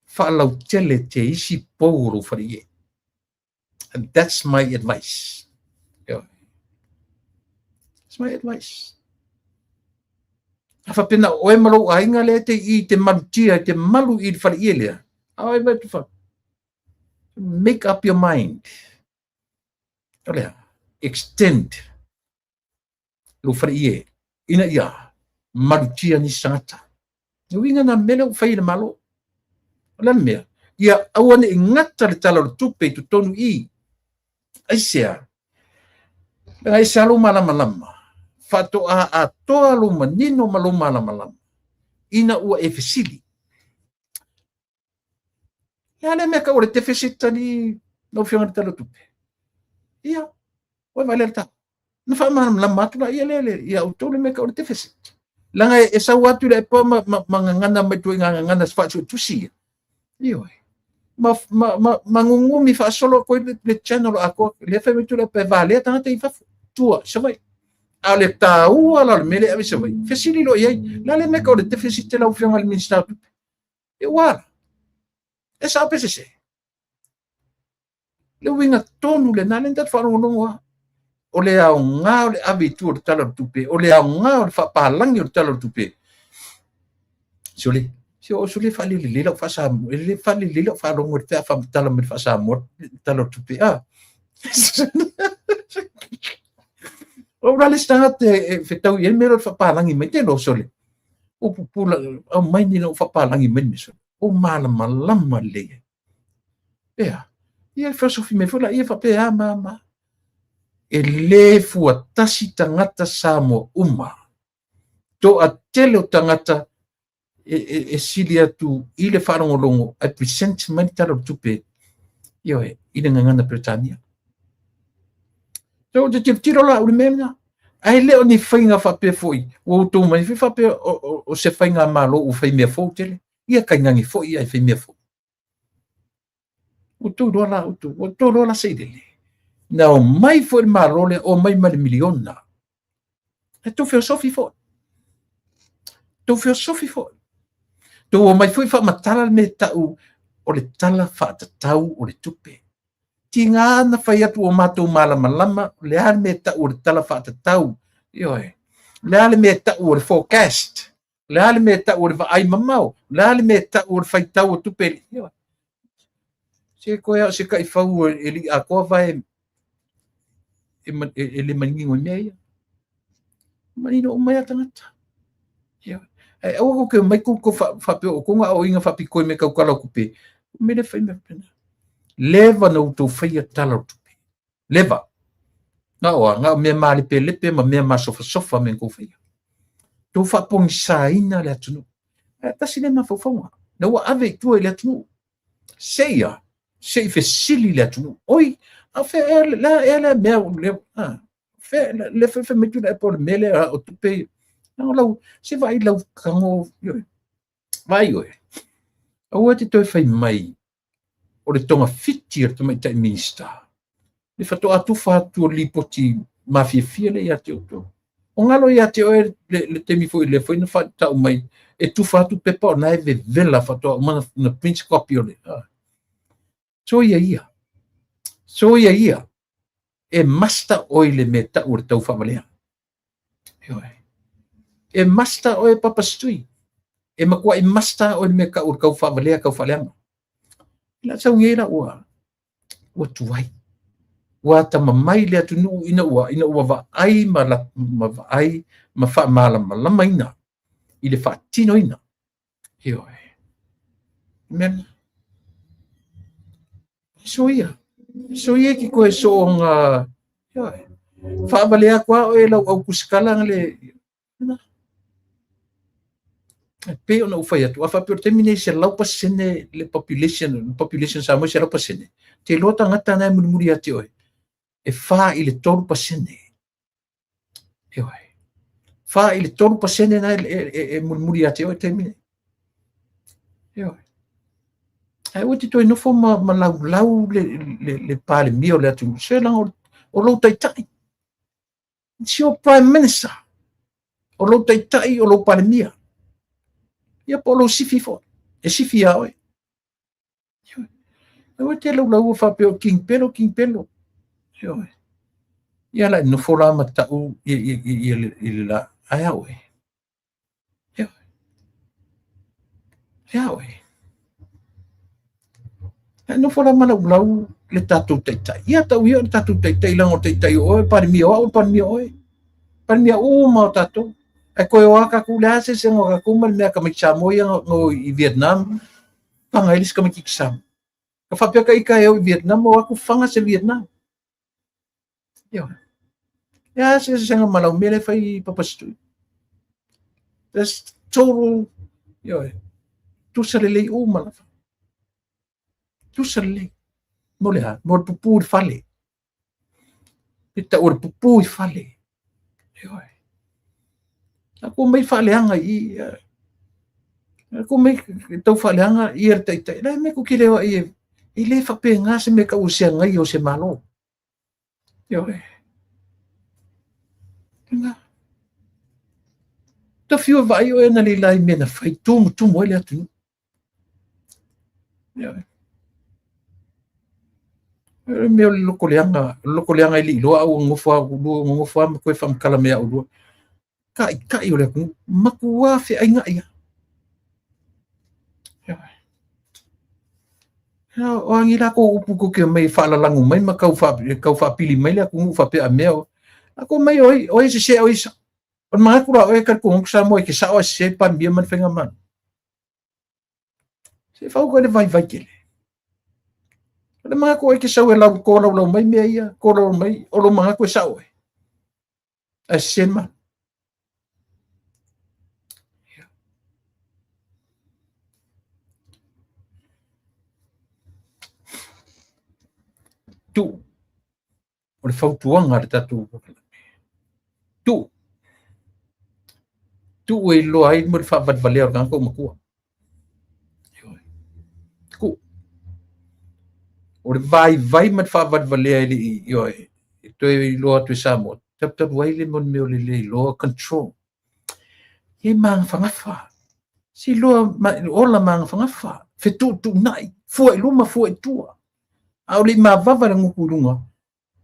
Faalautele te isi pou o lou faleie. And that's my advice. Yeah. That's my advice. A faapena oe ma lou aiga lea te i te malutia, i te malu i le faleie lea. A oe mai tu fa. Make up your mind. O lea, extend lou faleie ina ia malutia nisi tagata. Le uiga na mea lea ua fai e le Malo. O le a le mea? Ia aua ne i gata le Tala o le Tupe i totonu i i. Aisea? Leaga e ese lava lou malamalama, faatoa atoa lou manino ma lou malamalama ina ua e fesili. Le a le mea tau o le deficit alii lau Afioga i le Tala o Tupe? Ia, ua vaai le tau. Na faamalamalama atu la ia le ia outou le mea tau o le deficit. Leaga e sau atu i le epo ma gagana mai ituaiga gagana faasuetusi ia. Ioe. Ma gugumi faasolo atu ai le channel atoa. Lea fai mai Tuilaepa e valea tagata i fafo, tua, Savaii. A o le taua la o le mea lea e ave i Savaii, fesili loa i ai, le a le mea tau o le deficit lau Afioga i le Minisita o Tupe? E ua ala. E sao pe sese? Le uiga tonu lena, lea na tatou faalogologo lava. O le aoga o le ave i tua o le Tala o le Tupe, o le aoga o le faapalagi o le Tala o le Tupe. Sole, se o sole faalelelei lau faa-Samoa, e le faalelelei lau faalogo i le pe a faamatala mai le faa-Samoa le Tala o le Tupe. Ah. O ula le isi tagata e fetau i ai le mea lea o le faapalagi mai, te iloa sole. Ua pupula, aumai ni lau faapalagi mai le mea sole. Ua malamalama lelei ai. Ea, ia feosofi mai foi laia faapea a ma ma. E le fuatasi tagata Samoa uma. Toatele o tagata e sili atu i le faalogologo ae present mai le Tala o le Tupe, ioe, i le gagana Peretania. So, ou te tilotilo la au i le mea lena. Ae le o ni faiga faapea foi, ua outou mai foi faapea o se faigamalo ua fai mea fou tele. Ia kainage foi ia e fai mea fou. Ua outou iloa la outou, ua outou iloa la Sailele. Na omai foi le Malo lea, omai ma le miliona. E tou feosofi foi. Tou feosofi foi. Tou omai foi faamatala le mea tau o le Tala Faatatau o le Tupe. Tiga na fai atu ua matou malamalama, le a le mea tau o le Tala Faatatau. Ioe. Le a le mea tau o le forecast. Le a le mea tau o le vaai mamao. Le a le mea tau o le faitau o tupe. Ioe. Se koe a o se taifau e lii atoa vae e le manino i mea ia. Manino uma ia tagata. Ioe. Ae aua tou te omai tou faapea o outou na aoaoina faapitoa i mea tau tala o tupe. O mea le fai mea faapena. Leva na outou faia tala o tupe. Leva. Na o a, na o mea malepelepe ma mea masofasofa mea na outou faia. Tou faapogisaina le atunuu. Ae tasi lea mafaufauga. Na ua ave i tua i le atunuu. Seia, se i fesili le atunuu. Oi, a o fea ea le ea lea mea le a fea le fai fai mai Tuilaepa o le mea lea o tupe. Na o lau se vaai lau tago, vaai oe. Aua te toe fai mai o le togafiti a le tamaitai Minisita. Le faatoa tufa atu o le lipoti mafiafia lea ia te outou. O galo ia te oe le taimi foi lea foi na faatau mai e tufa atu pepa o na e vevela faatoa uma na print copy o le. Soia ia. Soia ia. E master oe le mea tau o le tau faavalea. Ioe. E master oe Papa Stui. E matuai master oe le mea tau o le tau faavalea, tau faaleaga. La sau nei la ua tuai. Ua atamamai le atunuu ina ua vaai ma vaai ma faamalamalamaina i le faatinoina. Ioe. Mea soia. Soia ki koe soonga. Ioe. Faavalea atu a oe lau au tusikala na le. E pei ona ou fai atu, a faapea o le taimi nei 100% le population Samoa 100%. Te iloa tagata na e mulimuli ia te oe, e 4 i le 3%. Ioe. 4 i le 3% na e mulimuli ia te oe taimi nei. Ioe. Ae aua te toe nofo ma laulau le Palemia o le atunuu. Se leaga o lou taitai. It's your prime minister. O lou taitai o lou Palemia. Ia po o lou sifi foi. E sifi ia oe. Aua te laulau faapea o King Pelo, King Pelo. Ioe. Ia la e nofo la ma tau i le la. Ae a oe. Ioe. Ae a oe. Ae nofo la ma laulau le tatou taitai. Ia tau ia o le tatou taitai leaga o le taitai o oe, Palemia o au, o le Palemia o oe. Palemia uma o tatou. Ae koe o a tatou le a se eseesega o tatou ma le mea tamaiti Samoa ia na o i Vietnam. Fanga ai le isi tamaititi Samoa. Ka faapea ka ita e o i Vietnam o atu fanga se Vietnam. Ioe. E a se eseesega ma lau mea lea e fai papasitui. That's total, ioe, tusa lelei uma lava. Tusa lelei. Mo le a? Mo le pupū i le fale. E tau o le pupū i fale. Ioe. A ko mai faaleaga i i. A ko mai tau faaleaga ia le taitai. La me ku ki lewa i e le faapena se mea tau o se agaia o se Malo. Ioe. Lena. Ta fiu e vaai oe na leila i mea na fai tumutumu ai le atunuu. Ioe. O le mea o le lokoleaga, o le lokoleaga e le i iloa au nofo a lua nonofo a ma toe faamatala mai au lua. Taitai o le atunuu, matua feainai lava. Ioe. O a ni latou upu tou te omai e faalalago mai ma tau tau faapili mai le atunuu faapea a mea o. Latou omai o ai, o ai e sese a o ai e sao. O le manatu la o oe e talitonu atu Samoa e te sao ae sese le Palemia ma le Faigamalo. Se fau koe le vaivai tele. O le manatu o oe e te sau e lau tolaulau mai mea ia, tolaulau mai, o lou manatu e sao oe. Ae sese le Malo. Tuu. O le fautuaga a le tatou tuu. Tuu e iloa ai mo le faavalevalea o le tagata ua matua. Tuu. O le vaivai ma le faavalevalea e le i, ioe, e toe iloa atu e Samoa, talutalu ai le mea o le le iloa control. E magafagafa. Se iloa ola magafagafa, fetuutuunai, fua i luma, fua i tua. A o le i mavava le gutu i luga,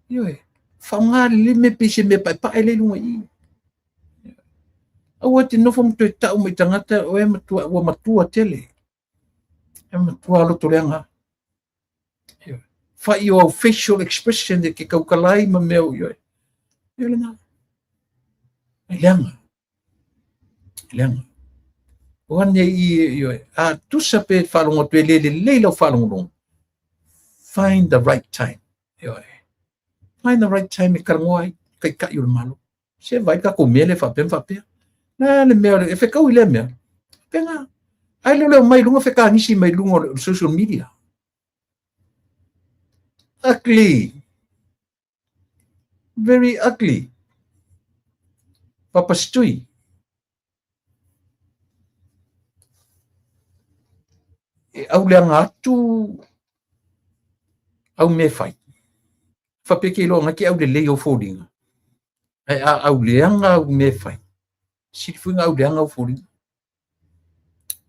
ioe, faaaoga lelei mea pei se mea paepae lea i luga i i. Aua e te nofo ma toe tau mai tagata o e matua, ua matua tele. E matua loto leaga. Ioe. Fai o au facial expression e ke tautala ai ma mea ioe. Ioe lena. E leaga. E leaga. O ane i, ioe, a tusa pe faalogo atu e le lelei lau faalogologo. Find the right time. Ioe. Find the right time e talanoa ai, taitai o le Malo. Se vai tatou mea lea faapea ma faapea. Na le mea, e fetau i lea mea. Faapena. Ai leo leo mai luga fekanisi mai luga o le social media. Ugly. Very ugly. Papasitui. E auleaga atu au mea e fai. Faapea ke iloa ke aulelei ou foliga. Ae a auleaga au mea e fai, sili foi ona auleaga au foliga.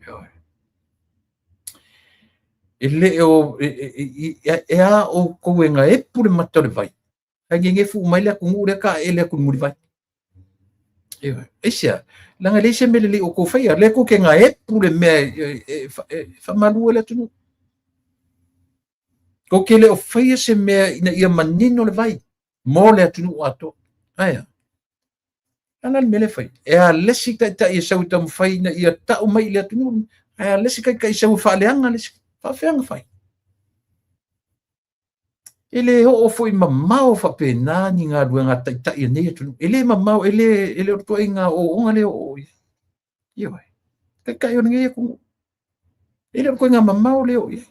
Ioe. E le o, e a outou e gaepu le mata o le vai, ae gegefu uma ai le atunuu lea taeele atu i le mulivai. Ioe. Aisea? Leaga e leai se mea lelei o outou faia. Lea tou te gaepu le mea e faamalu ai le atunuu. Tou te le o faia se mea ina ia manino le vai mo le atunuu atoa. Ae a? A le a le mea lea e fai? E a le isi taitai e sau e taumafai ina ia tau mai i le atunuu, ae a le isi taitai e sau e faaleaga le isi. Faafefea ona fai? E le oo foi mamao faapena ni galuega a taitai a nei atunuu. E le mamao, e le, e le o le ituaiga ooooga lea e oo i ai. Ioe. Taitai o lenei atunuu. E le o le ituaiga mamao lea e oo i ai.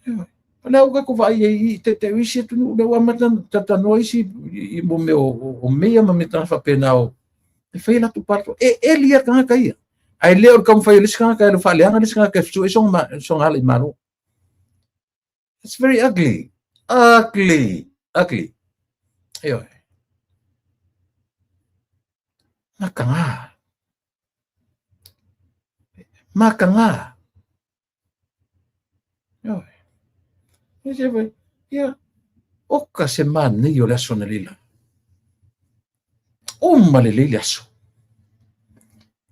Ioe. O lea ua tatou vaai ai i taitai o isi atunuu, lea ua amata ona talatalanoa isi i mo mea o meia ma mea tagata faapena o e fai a latou palota. E eli lava tagata ia. Ae le o le taumafai o le isi tagata e alu faaleaga le isi tagata e fesuiai sona ala i Malo. It's very ugly. Ugly. Ugly. Ioe. Makaga. Makaga. Ioe. E se vai. Ia. Oka se manaia o le aso analeila. Uma lelei le aso.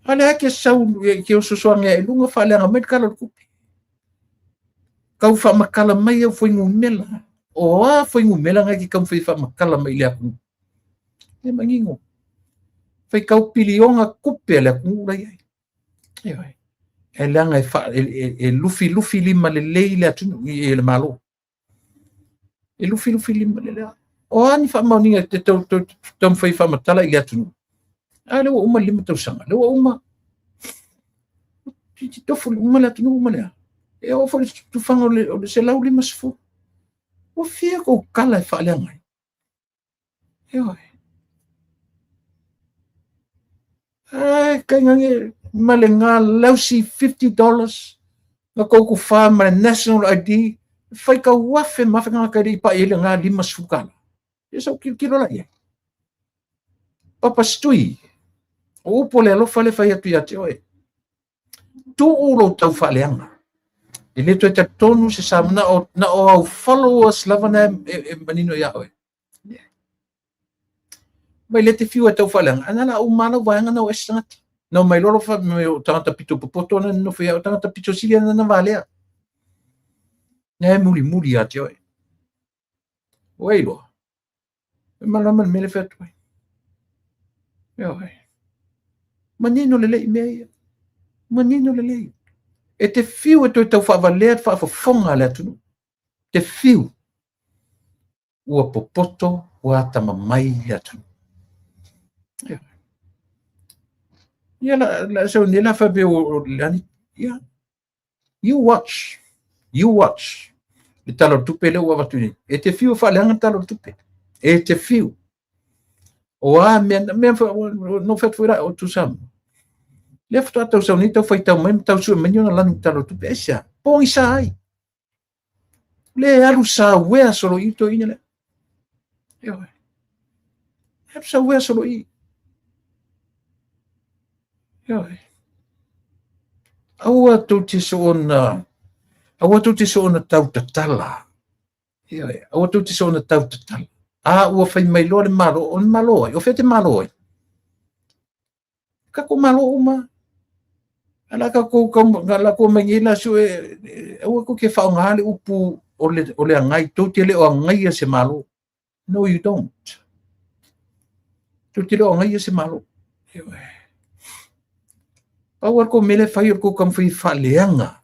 A lea ke sau ke ososoagi ae i luga faaleaga mai le Tala o le Tupe. Tau faamatala mai au fuainumera. O a fuainumera na e te taumafai e faamatala mai i le atunuu? E manino. Faitau piliona tupe a le atunuu la i ai. Ioe. E leaga e lufilufi lima lelei le atunuu i le Malo. E lufilufi lima lelei. O a ni faamaoniga e te taumafai e faamatala i le atunuu? A lea ua uma le 5 tausaga, lea ua uma. Toeitiiti tofu uma le atunuu ma le a. E oo foi i le tufaga o le 150. Ua fia kou tala e faaleaga ai? Ioe. Ai, tainane ma le galausi $50 na tou tufa ma le national ID, fai tau afe ma afe tagata e le i pai ai le ga $50. Ia sau tilotilo la i ai. Papa Stui, o upu o le alofa le fai atu ia te oe. Tuu lou tau faaleaga. E le toe talitonu se sa na o, na o au followers lava na e manino ia oe. Mai le te fiu e tau faaleaga, ana la uma lau vaega na o ese tagata. Na mai lolo fa me o tagata pito popoto na nofo ia o tagata pito sili na na valea. Na e muli muli ia te oe. Ua iloa. E malama le mea le fai atu ai. Ioe. Manino lelei mea ia. Manino lelei. E te fiu e toe tau faavalea le faafofoga a le atunuu. Te fiu. Ua popoto, ua atamamai le atunuu. Ioe. Ia la, la, so nei la faapea o le ani, ia, You watch. You watch. Le tala o le tupe lea ua avatu nei. E te fiu e faaleaga le tala o le tupe. E te fiu. O a mea, mea no fai atu foi la o tu Samoa. Lea faatoa tau sau nei tau faitau mai ma tau sue mai ni ona lanu i le tala o le tupe. Aisea? Pogisa ai. Le alu sauea solo i toeaina lea. Ioe. Alu sauea solo i. Ioe. Aua tou te soona, aua tou te soona tautatala. Ioe. Aua tou te soona tautatala. A ua fai mai loa le Malo, o le Malo ai, o fea te Malo ai? Tatou Malo uma. A la tatou tau, la tou omai nei la sue, aua tou te faaaoga le upu o le agai, tou te le o agaia se Malo. No, you don't. Tou te le o agaia se Malo. Ioe. Pau lava le tou mea lea e fai o le tou taumafai e faaleaga.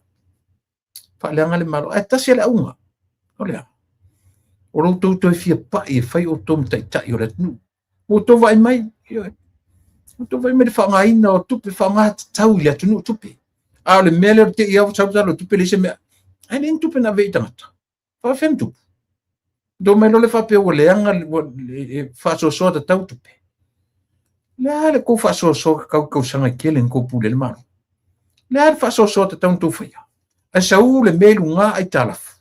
Faaleaga le Malo. Ae tasi lava le auga. O le a? O lo outou toe fia pai e fai outou ma taitai o le atunuu. Ua outou vaai mai, ioe. Ua outou vaai mai le faaaogaina o tupe, faaaoga tatau i le atunuu tupe. A o le mea lea o le te i au sau tala o tupe leai se mea. Ae leai ni tupe na ave i tagata. Faafefea ona tupu? Tou mai loa le faapea ua leaga, ua e faasoasoa tatau tupe. Le a le tou faasoasoa tatau i tausaga e tele na tou pule ai le Malo? Le a le faasoasoa tatau na tou faia? Ae sau le mea i luga aitalafu.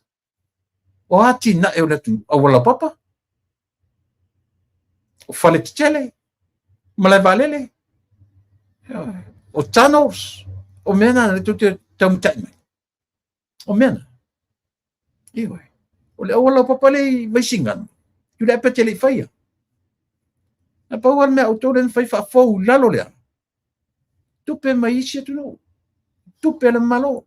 O a atinae o le atunuu? Auala laupapa? O fale tetele? Malae vaalele? O tunnels? O mea na tou te taumatai mai. O mea na. Ioe. O le auala laupapa lea i Vaisigano, Tuilaepa e te le i faia. Na pau lava le mea a outou lea na fai faafou i lalo lea. Tupe mai isi atunuu. Tupe a le Malo.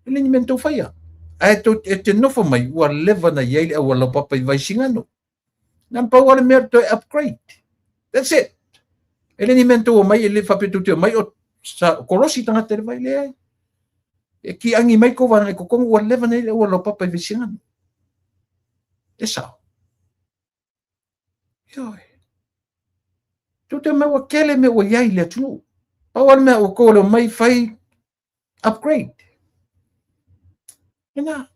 E le ni mea na tou faia. Ae tou, e te nofo mai, ua leva na i ai le auala laupapa i Vaisigano. Na pau lava le mea toe upgrade. That's it. E le ni mea na tou omai, e le faapea tou te omai o sa, kolosi tagata i le vai, leai. E kiagi mai kou vaega i totonu, ua leva nei le auala laupapa i Vaisigano. E sao. Ioe. Tou te omai ua tele mea ua i ai i le atunuu. Pau lava le mea ua tou le omai fai upgrade. Lena.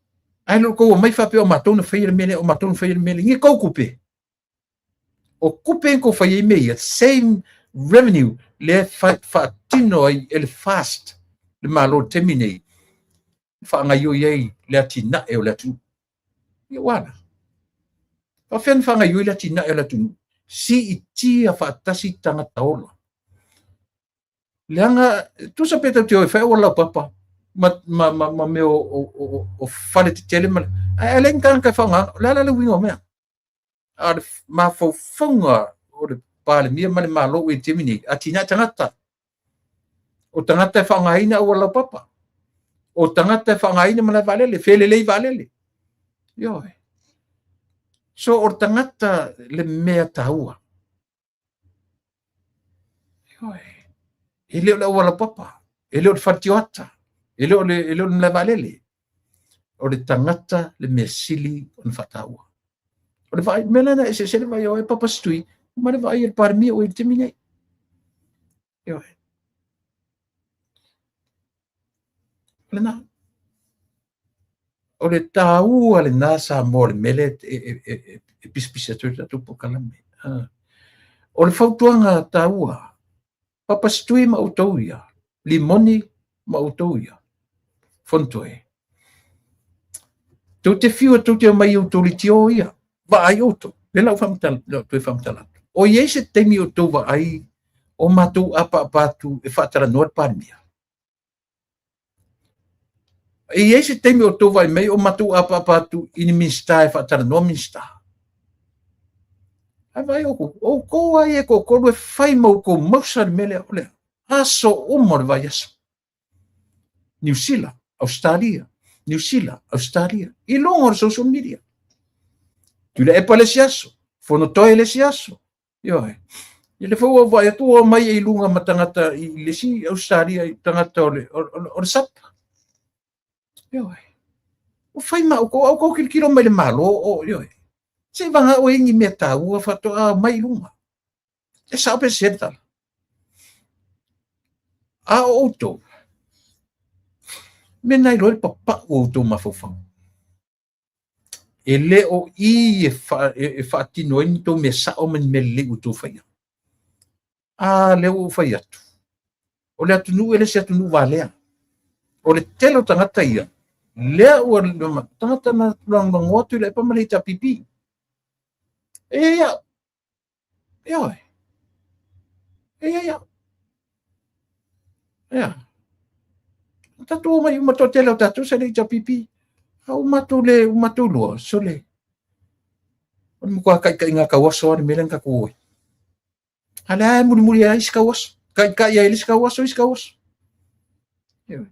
Ae le o tou omai faapea o matou na faia le mea lea, o matou na faia le mea lea. Ni tou tupe. O tupe na tou faia ai mea ia, same revenue lea faatino ai e le FAST le Malo i le taimi nei, faagaioi ai le atinae o le atunuu. Ia ua ala. Faafefea ona faagaioi le atinae o le atunuu? Siitia faatasi tagata ola. Leaga, tusa pe tou te o e fai auala laupapa ma, ma, ma, ma mea o, o, o, o fale tetele ma, ae leai ni tagata e faaaogaina. O le a la le uiga o mea? A o le mafaufauga o le Palemia ma le Malo i le taimi nei, atinae tagata. O tagata e faaaogaina auala laupapa. O tagata e faaaogaina malae vaalele, felelei vaalele. Ioe. So o le tagata le mea taua. Ioe. E le o le auala papa, e le o le fale tioata, e le o le, e le o le malae vaalele. O le tagata le mea sili ona faataua. O le vaai, mea lena e eseese le vaai a oe Papa Setui ma le vaai a le Palemia ua i le taimi nei. Ioe. O lena. O le taua lena Samoa o le mea lea e pisapisa atu ai le tatou polokalame. O le fautuaga taua, Papa Setui ma outou ia, Limoni ma outou ia, Fonotoe, tou te fiu e tou te omai i outou leitio ia, vaai outou, lea la ua toe faamatala atu. O i ai se taimi o outou vaai o matou apaapa atu e faatalanoa le Palemia? E i ai se taimi o outou vaai mai o matou apaapa atu i ni Minisita e faatalanoa Minisita? Ae vaai outou, outou lava ia e toatolu e fai ma outou mausa le mea lea, o le aso uma o le vaiaso. Niu Sila, Ausetalia, Niu Sila, Ausetalia, i luga o le social media. Tuilaepa le isi aso, Fonotoe le isi aso. Ioe. I le foi ua vaai atu ua omai i luga ma tagata i le isi Ausetalia, i tagata o le SAP. Ioe. Ua fai ma outou, outou tilotilo mai le Malo, o, ioe. Se i vagana ua i ai ni mea taua faatoa omai i luga. E sao pe sese le tala? A o outou, mea na iloa le papau o outou mafaufau. E le o i e faatino ai ni tou mea sao ma ni mea lelei ua outou faia. A lea ua ou fai atu, o le atunuu e le se atunuu valea. O le tele o tagata ia, lea ua tagata na lagolagoa atu i le epa ma le HRPP. E i ai au. Ioe. E i ai au. Ia. Tatou omai uma toatele o tatou sa le HRPP. A ua matou le, ua matou iloa, sole. O le matua taitaiga tauaso lava le mea lea na tatou o ai. A lea e mulimuli ai isi tauaso. Taitai ai le isi tauaso, isi tauaso. Ioe.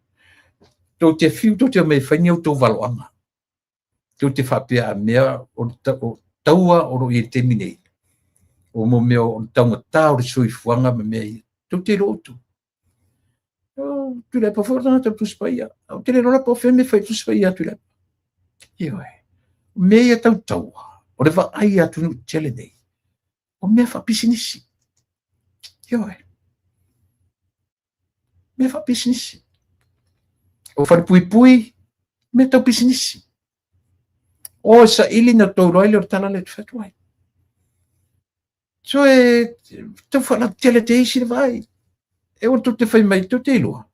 Tou te fiu tou te omai e fai ni outou valoaga. Tou te faapea a mea o taua o lo o i ai i le taimi nei, o mo mea o le taugata o le soifuaga ma mea ia. Tou te iloa outou. Tuilaepa foi o le tagata o le Tusi Paia. Ou te le iloa la po o fea mea fai Tusi Paia a Tuilaepa. Ioe. O mea ia tau taua, o le vaai a atunuu tetele nei, o mea faapisinisi. Ioe. Mea faapisinisi. O falepuipui, mea tau pisinisi. O e saili na tou iloa ai lea o le tala lea ou te fai atu ai. So e tau faalautele te isi le vaai. E ua tou te fai mai, tou te iloa.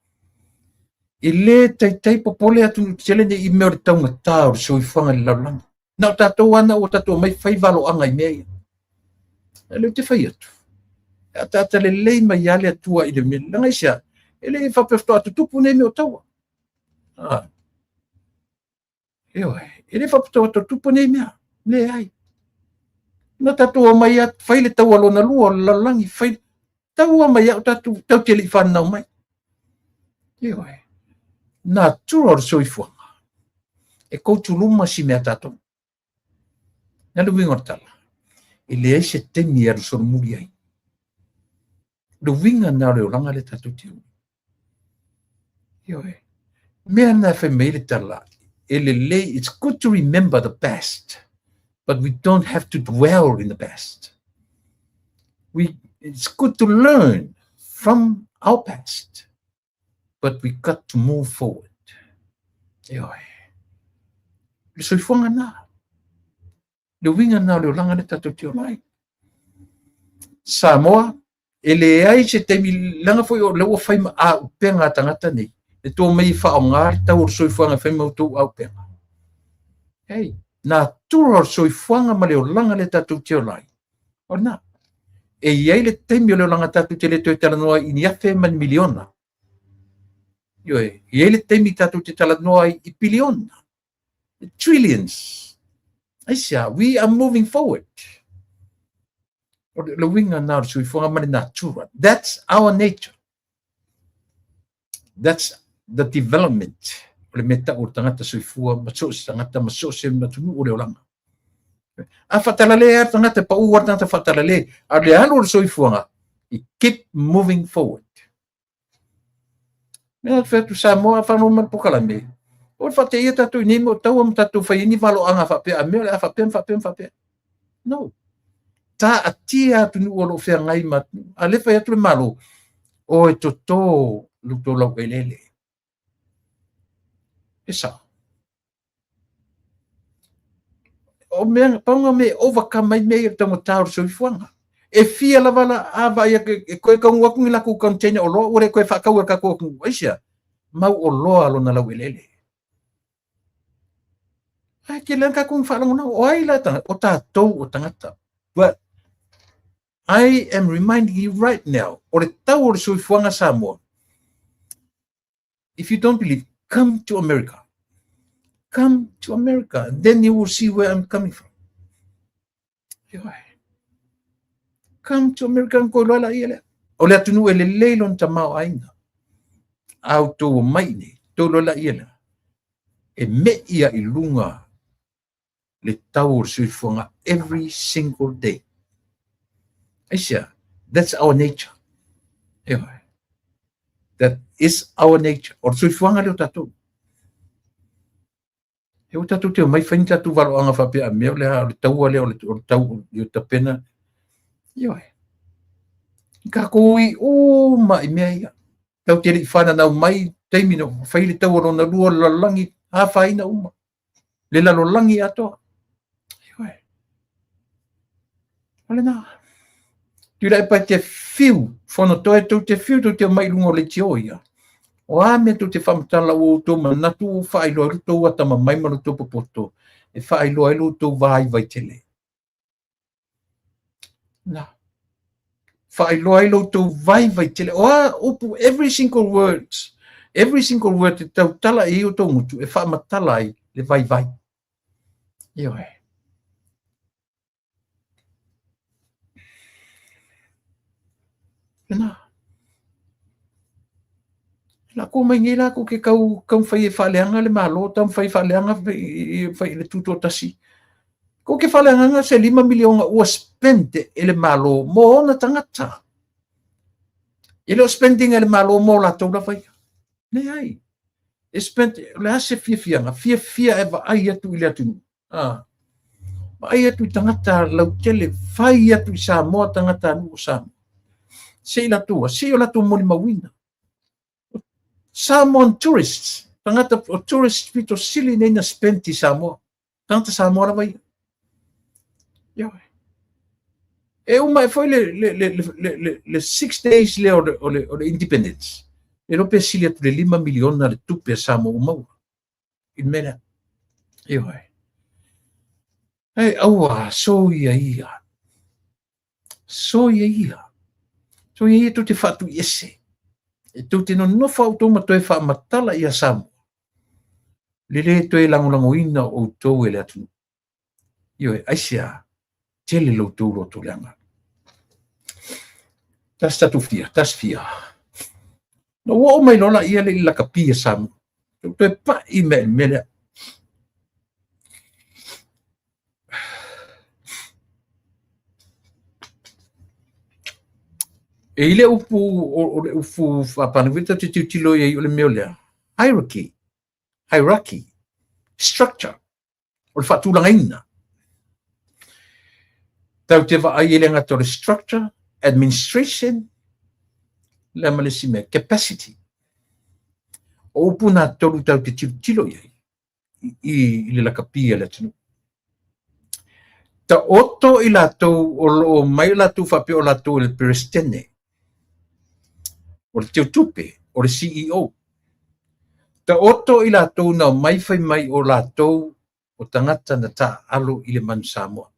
E le taitai popole atunuu tetele nei i mea o le taugata o le soifuaga i le lalolagi. Na o tatou lava na ua tatou omai fai valoaga i mea ia. A lea ou te fai atu, e ataata lelei mai lava le Atua i le mea. Leaga aisea? E le faapea faatoa tutupu nei mea o taua. Ah. Ioe, e le faapea faatoa tutupu nei mea. Leai. Na tatou omai lava fai le taua lona lua o le lalolagi, fai taua mai au tatou tau te le i fanau mai. Ioe. Natura o le soifuaga. E koutuluma si mea tatou. Na le uiga o le tala, e leai se taimi e alu solomuli ai. Le uiga na o le olaga lea tatou te ola. Ioe. Mea na fai mai le tala, e lelei, it's good to remember the past, but we don't have to dwell in the past. It's good to learn from our past, but we got to move forward. Ioe. Le soifuaga na. Le uiga na o le olaga lea tatou te ola ai. Samoa, e leai se taimi, leaga foi o lea ua fai ma auupega a tagata nei, le tou omai e faaaoga le tau o le soifuaga e fai ma outou auupega. Ei, natura o le soifuaga ma le olaga lea tatou te ola ai. O lena. E i ai le taimi o le olaga tatou te le toe talanoa ai i ni afe ma ni miliona. Ioe, e i ai le taimi tatou te talanoa ai i piliona, trillions. Aisea, we are moving forward. O le uiga na o le soifuaga ma le natura. That's our nature. That's the development o le mea tau o le tagata soifua ma so o se tagata ma so o se atunuu o le olaga. A faatalale lava le tagata, pau lava le tagata faatalale, a o le alu o le soifuaga, it keep moving forward. Mea atu atu Samoa a whanau mai le polokalame, o le faateia tatou i nei mea o taua ma tatou fai ai ni valoaga faapea a mea o le a faapea ma faapea ma faapea. No. Taatia atunuu o lo o feagai ma atunuu. A lea e fai atu le Malo, o e toto lo outou laueleele. E sao. O mea, pau na mea e overcome ai mea ia o le taugata o le soifuaga. E fia lava la, a vaai atu e toe taunuu atu ni latou container oloa ua le toe faatau e le tatou atunuu. Aisea? Mau oloa lona laueleele. Ae tele lava tatou faalagolago. O ai la tagata? O tatou o tagata. But I am reminding you right now, o le tau o le soifuaga Samoa. If you don't believe, come to America. Come to America, then you will see where I'm coming from. Come to America, na koe loa la ia lea. O le atunuu e lelei lona tamaoaiga. A outou omai i inei, tou iloa laia lea, e me'i lava i luga le tau o le soifuaga every single day. Aisea? That's our nature. Ioe. That is our nature. O le soifuaga lea o tatou. E aua tatou te omai fai ni tatou valoaga faapea a mea o le a, o le taua lea o le, o le tau i o tapena. Ioe. I tatou ui uma i mea ia. Tatou te le i fananau mai taimi na fai le taua lona lua o le lalolagi, afaina uma. Le lalolagi atoa. Ioe. O lena. Tuilaepa e te fiu, Fonotoe tou te fiu tou te omai i luga o leitio ia. O a mea tou te faamatala ua outou manatu ua faailoa ai lo outou atamamai ma lo outou popoto e faailoa ai lo outou vaivai tele. Na. Faailoa ai lo outou vaivai tele. O a upu, every single words, every single word e tautala i ai outou gutu e faamatala ai le vaivai. Ioe. Lena. Lako mai nei lakou ke kau taumafai e faaleaga le Malo, taumafai e faaleaga fai le tutoatasi. Kou ke faaleagaga se $5 miliona ua spend e le Malo mo ona tagata. E le o spending e le Malo mo latou lava ia. Leai. E spend, o le a se fiafiaga? Fiafia e vaai atu i le atunuu. A. Vaai atu i tagata lautele, fai atu i Samoa tagatanuu o Samoa. Se i latou, se i o latou molimauina. Samoan tourists, tagata o tourists pito sili nei na spend i Samoa. Tagata Samoa lava ia. Ioe. E uma ae foi le 6 days lea o le independence. E iloa pe sili atu le $5 miliona le tupe a Samoa ua maua i le mea lea. Ioe. Ae aua, soia ia. Soia ia. Soia ia tou te faatuiese. E tou te nonofo outou ma toe faamatala ia Samoa. Le le toe lagolagoina o outou e le atunuu. Ioe, aisea, tele lo outou loto leaga. Tasi tatou fia, tasi fia. Na ua oo mai loa laia le i lakapi a Samoa. Tou toe pai mea i le mea lea. E i le upu o le upu faa-Palemia tatou te tilotilo i ai o le mea o lea, hierarchy, hierarchy, structure, o le faatulagaina. Tatou te vaai e le gata o le structure, administration, lea ma le isi mea, capacity. O upu na tolu tatou te tilotilo i ai i le lakapi a le atunuu. Taoto i latou o lo o mai latou faapea o latou o le Peresetene, o le Teutupe, o le CEO. Taoto i latou na omai fai mai o latou o tagata na taaalo i le manu Samoa.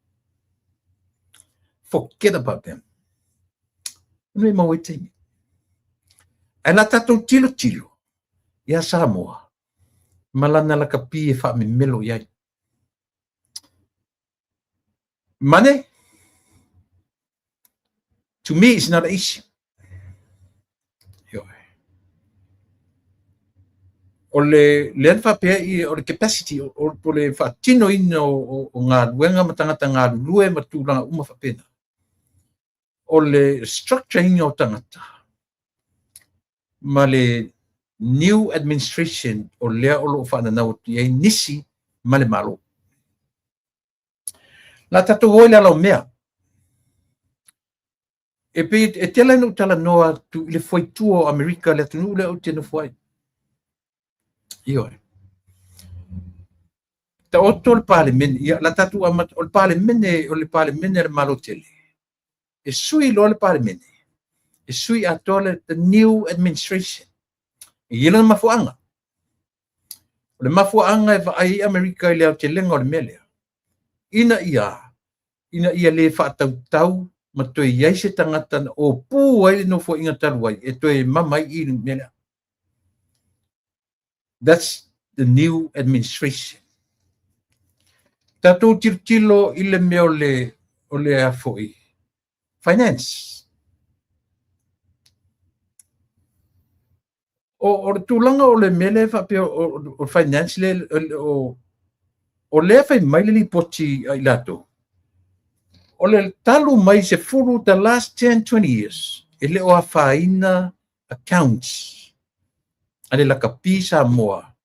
Forget about them. Ona e maua ai taimi. Ae la tatou tilotilo ia Samoa ma lana lakapi e faamemelo i ai. Money, to me, is not an issue. O le lea na faapea i o le capacity, o le faatinoina o galuega ma tagata galulue ma tulaga uma faapena. O le structure ina o tagata ma le new administration o lea o lo o faananau atu i ai nisi ma le Malo. La tatou o i le ala o mea. E pei e tele ona ou talanoa atu i le fuaitua o Amerika, le atunuu lea ou te nofo ai. Ioe. Taoto le Palemene, ia la tatou amata, o le Palemene a le Malo tele. E sui loa le Palemene, e sui atoa le the new administration. E i ai lona mafuaaga. O le mafuaaga e vaai ai Amerika i le aotelega o le mea lea, ina ia le faatautau ma toe i ai se tagata na opū ai le nofoaiga talu ai e toe mama ai i le mea lea. That's the new administration. Tatou tilotilo i le mea o le a foi finance. O le tulaga o le mea lea faapea o finance le o lea fai mai le lipoti a i latou. O le talu mai 10, the last 10, 20 years, e le o afaina accounts a le lakapi Samoa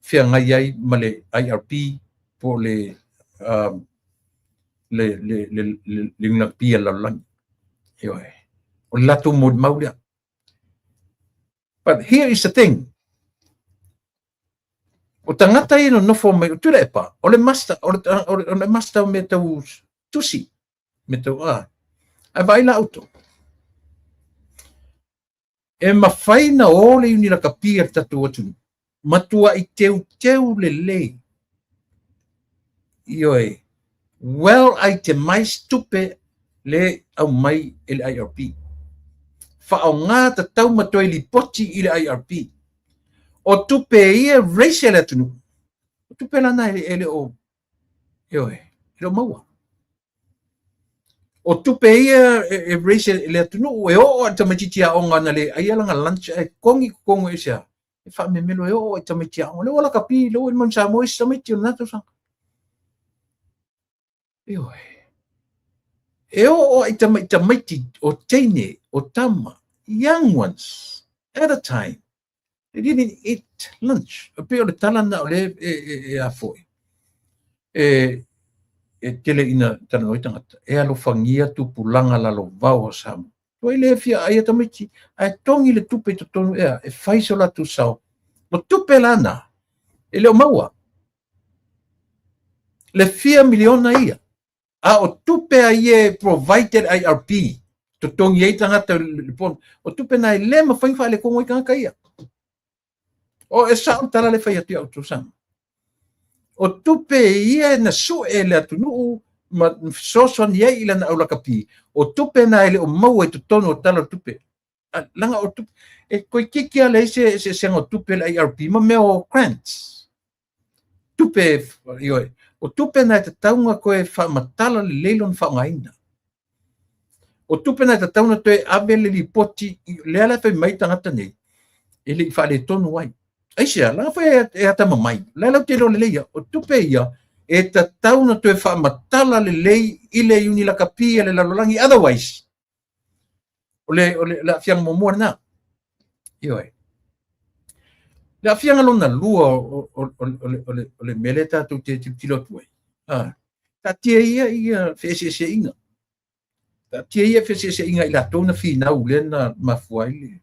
feagai ai ma le IRP po o le lakapi a le lalolagi. Ioe. O le latou molimau lea. But here is the thing. O tagata ia nonofo mai, o Tuilaepa, o le master, o le master o mea tau tusi, mea tau a. Ae vaai la outou. E mafai na o le iuni lakapi a le tatou atunuu. Matuai teuteu lelei. Ioe. Well itemized tupe le aumai e le IRP. Faaaoga tatau ma toe lipoti i le IRP. O tupe ia raise e le atunuu. O tupe lana e le o, ioe, e le o maua. O tupe ia e raise e le atunuu e oo a tamaitiiti aoga na le aia lana lunch ae kogi totogi e sea. E faamemelo e oo ai tamaiti aoga. Le ua lakapi, le ua i le Samoa isi tamaiti o lena tausaga. Ioe. E oo ai tamaiti o teine, o tama, young ones, at a time. They didn't eat lunch. E pei o le tala na o le e a foi. E tele ina talanoa i tagata. E alofagia tupulaga lalovao o Samoa. Tuai le fia ai a tamaiti, ae togi le tupe i totonu ea, e fai so latou sao. O tupe lana, e le o maua. Le fia miliona ia. A o tupe a ia provided IRP, totogi ai tagata le pono. O tupe na e le mafai faalekogo ai tagata ia. O e sao tala le fai atu i au tausaga. O tupe ia na sue le atunuu ma fesoasoani ai i lana aulakapi. O tupe na e le o maua i totonu o tala o tupe. Langa o tupe, e toeitiiti lava leai se eseesega o tupe le IRP ma mea o grants. Tupe, ioe, o tupe na e tatau ona toe faamatala lelei lona faaaogaina. O tupe na e tatau ona toe ave le lipoti, lea la e fai mai tagata nei, e le i faaletonu ai. Aisea, leaga foi e atamamai, la lau te iloa lelei ia, o tupe ia, e tatau ona toe faamatala lelei i le iuni lakapi a le lalolagi, otherwise, o le aafiaga muamua lena. Ioe. Le aafiaga lona lua o le mea lea tatou te tilotilo atu ai. Ah, taatia ia ia feeseeseaiga. Taatia ia feeseeseaiga i latou na finau lea na mafua ai le.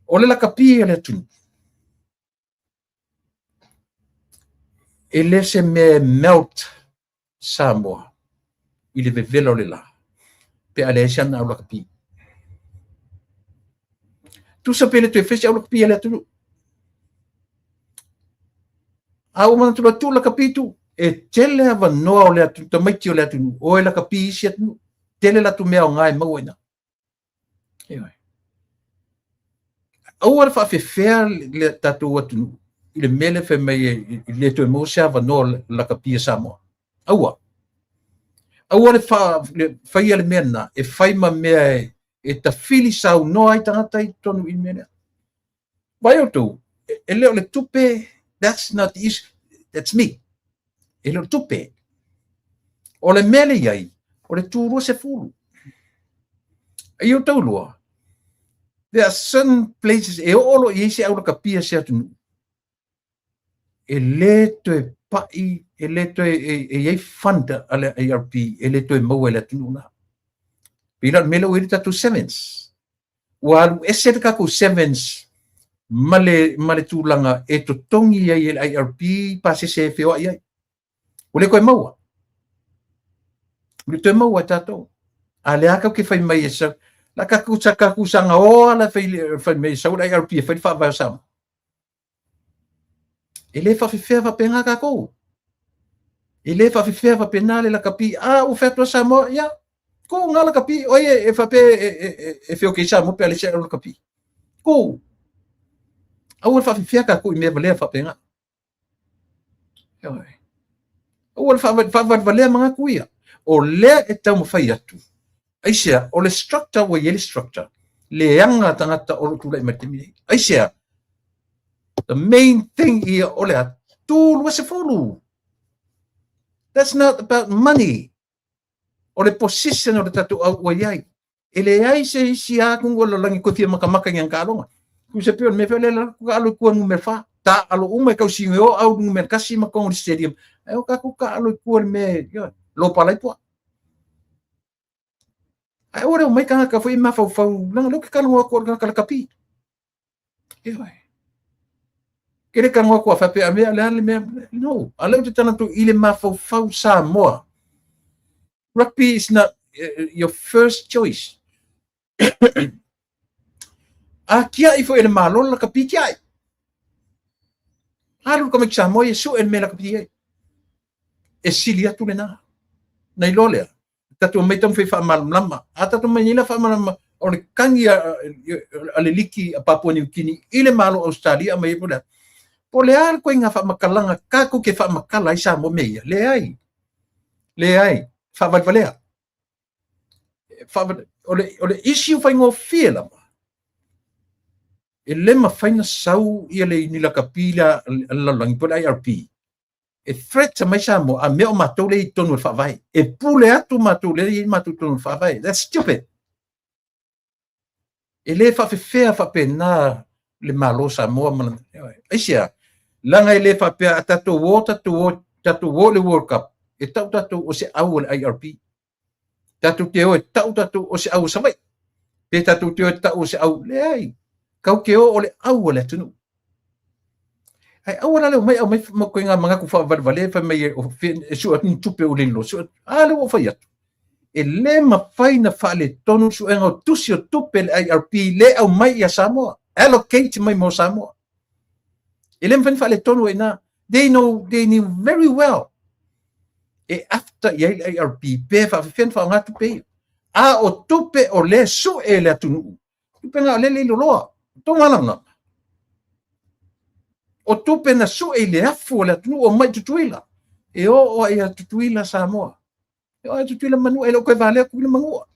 O le lakapi a le atunuu, e le se mea e melt Samoa i le vevela o le la, pe a leai se ana au lakapi. Tusa pe le toe fai se au lakapi a le atunuu. A ua manatu loa tuu lakapi tu, e tele avanoa o le atunuu, tamaiti o le atunuu, o e lakapi isi atunuu. Tele latou mea aoga e maua i ina. Ioe. Aua le faafefea le tatou atunuu i le mea lea fai mai e le toe maua se avanoa lakapi a Samoa. Aua. Aua le faia le mea lena e fai ma mea e tafili saunoa ai tagata i totonu i mea lea. Vai outou, e le o le tupe, that's not the issue, that's me. E le o le tupe. O le mea le i ai, o le tu 20. Ai o taulua, there are certain places e oo lo i ai se aulakapia se atunuu. E le toe pai e le toe e i ai fund a le IRP e le toe maua e le atunuu na. Pei la o le mea lea ua i ai le tatou sevens. Ua alu ese le tatou sevens ma le tulaga e totogi ai e le IRP pasese e feoai ai. Ua le toe maua. Ua le toe maua e tatou. A lea tatou te fai mai e sau. La tatou sa tatou saga oa la fai, fai mai e sau le IRP e fai le faavae o Samoa. E le faafefea faapena tatou. E le faafefea faapena le lakapi. A ua fai atu Samoa, ia, ku ngā lakapi. Oi e faapea e feoke i Samoa pe a le se au lakapi. Ku. Aua le faafefea tatou i mea valea faapena. Aua le faavalevalea manatu ia. O lea e taumafai atu. Aisea, o le structure ua i ai le structure. Leaga tagata o lo o tulai mai taimi nei. Aisea, the main thing ia o le atu 20. That's not about money. O le position o le tatou au ua i ai. E leai se isi atunuu o le lalolagi koe fia makamaka i ana taaloga. Tusa pei o le mea foi lea la taalo i tua numera 4. Taalo uma e tausiga o au numera 1 ma tonu i le stadium. Ae o tatou taalo i tua i le mea, ia, lopa lai poa. Ae aua le omai tagata foi e mafaufau, leaga o lea ou te talanoa atu o le tagata lakapi. Ioe. Ke le talanoa atu a faapea a mea, le a le mea. No, a lea ou te talanoa atu i le mafaufau Samoa. Rugby is not your first choice. A tiai foi e le Malo le lakapi tiai. Alu le tamaiti Samoa ia sue le mea lakapi ai. E sili atu lena. Na iloa lea. Tatou omai taumafai e faamalamalama. A tatou omai nei la faamalamalama, o le tagi a le liki a Papua Niu Kini i le Malo o Ausetalia aumai ai po o le a. Po o le a le ituaiga faamatalaga tatou te faamatala ai Samoa mea ia? Leai. Leai. Faavalevalea. O le issue faigofie lava. E le mafai ona sau ia le ini lakapi lea a le lalolagi po o le IRP e threat mai Samoa a mea o matou lea i totonu o le faavae. E pule atu matou lea i matou totonu o le faavae. That's stupid. E le faafefea faapena le Malo o Samoa ma lana. Aisea, leaga e le faapea a tatou o, tatou o, tatou o i le World Cup, e tau tatou o se au o le IRP. Tatou te o e tau tatou o se au o Savaii. Pe tatou te o e tau o se au, leai. Kau te o o le au o le atunuu. Ae aua la le omai aumai ma ituaiga manatu faavalevalea fai mai e sue atu ni tupe ua le iloa. Sue atu, a lea ua ou fai atu. E le mafai ona faaletonu le suega o tusi o tupe le IRP le aumai ia Samoa. Allocate mai mo Samoa. E le mafai ona faaletonu ai ina. They know, they knew very well. E after i ai le IRP pe faafefea ona faaaoga tupe ia. A o tupe o lea sue e le atunuu. Tupe na o lea le iloloa. Tou malamalama. O tupe na sue i le afu o le atunuu o mai Tutuila. E oo ai ia Tutuila Samoa. E oo ai Tutuila Manua. E le o toe valea Tutuila Manua.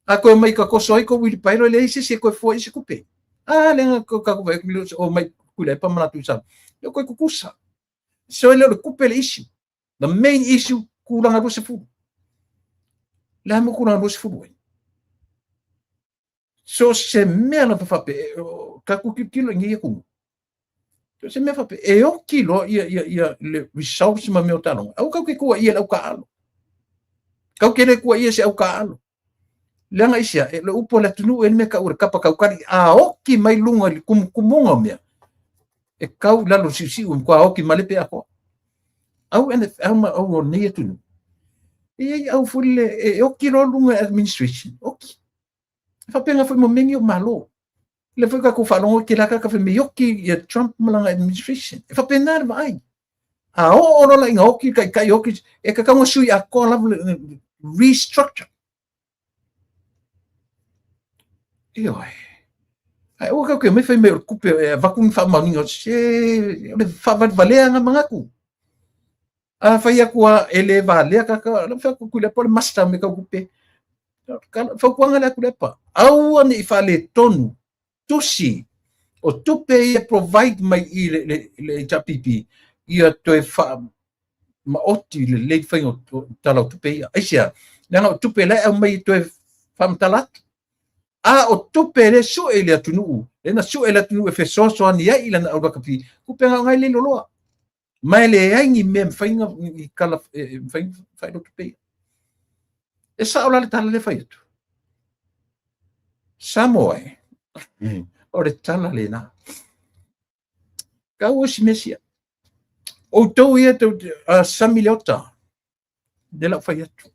A toe mai tatoso ai kou uilipaelo, e leai se isi e toe fua i se tupe. A lea na tatou vaai atu o mai Tuilaepa ma latou i Samoa. E le o toe tutusa. So e le o le tupe le issue. The main issue, tulaga 20. Le a mo tulaga 20 ai? So se mea lava faapea, tatou tilotilo i nei atunuu. So se mea faapea, e oki loa ia le results ma mea o taaloga. Aua tatou te tuuaia le au taaalo. Tatou te le tuuaia se au taaalo. Leaga aisea, e le upu a le atunuu e le mea tau o le kapa taukali, a oki mai luga i le kumukumuga o mea, e kau i lalo o le siusiu e matua oki malepe atoa. Au NFL ma au o nei atunuu, e i ai au foi lele e oki loa luga i administration, oki. E faapena foi ma mea nei o Malo. Lea foi tatou faalogo i tele lava tagata fai mai oki ia Trump ma lana administration. E faapena le vaai. A oo loa la ina oki le taitai oki, e tatau ona sui atoa lava le restructure. Ioe. Ae aua tatou te omai fai mai o le tupe e avatu ni faamaoniga, se o le faavalevalea na manatu. A fai atu lava e le valea kaka, la fai atu Tuilaepa o le master o mea tau tupe. Fautuaga lea Tuilaepa, aua ne i faaletonu tusi o tupe ia e provide mai i le HRPP ia toe faamaoti lelei le faiga o tala o tupe ia. Aisea? Leaga o tupe la e aumai e toe faamatala atu. A o tupe lea e sue i le atunuu, lea na sue e le atunuu e fesoasoani ai i lana au lakapi, tupe na aoga ai le loloa. Ma e leai ni mea mafai ni tala e mafai ona faailoa tupe ia. E sao la le tala lea fai atu. Samoa e, o le tala lena. Kau o si mesia. Outou ia tou sami le ota. Le lau fai atu.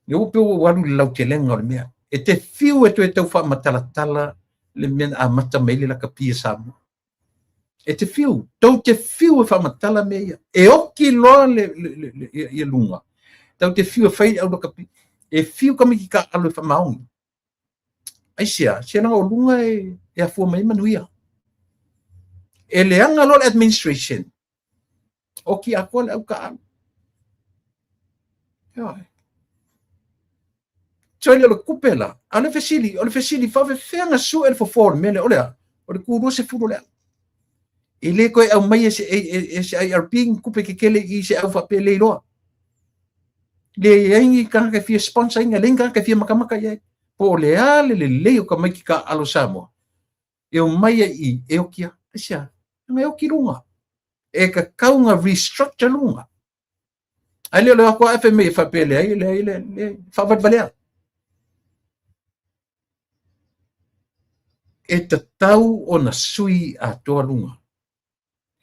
Ia ua pe ua alu i le lautelega o le mea. E te fiu e toe tau faamatalatala le mea na amata mai ai le lakapi a Samoa. E te fiu, tou te fiu e faamatala mea ia. E oki loa le, le, le, le, ia luga. Tou te fiu e fai le au lakapi. E fiu tamaiti taaalo e faamaoni. Aisea? Se leaga o luga e, e afua mai ai manuia. E leaga loa le administration, oki atoa le au taaalo. Ioe. So e le o le tupe la. A o le fesili, o le fesili, faafefea na sue le fofo o le mea lea? O le a? O le tu 20 o le au. E le toe aumai e se, e, se IRP ni tupe tetele i se au faapea le iloa. Leai ni tagata e fia sponsor ina, leai ni tagata e fia matamata i ai. Po o le a le lelei o tamaiti taaalo Samoa, e omai ai i, e oki a. Aisea? Leaga e oki luga. E tatau ona restructure luga. Ae le o le o atu lava fai mai e faapea leai, leai, leai, leai, faavalevalea. E tatau ona sui atoa luga.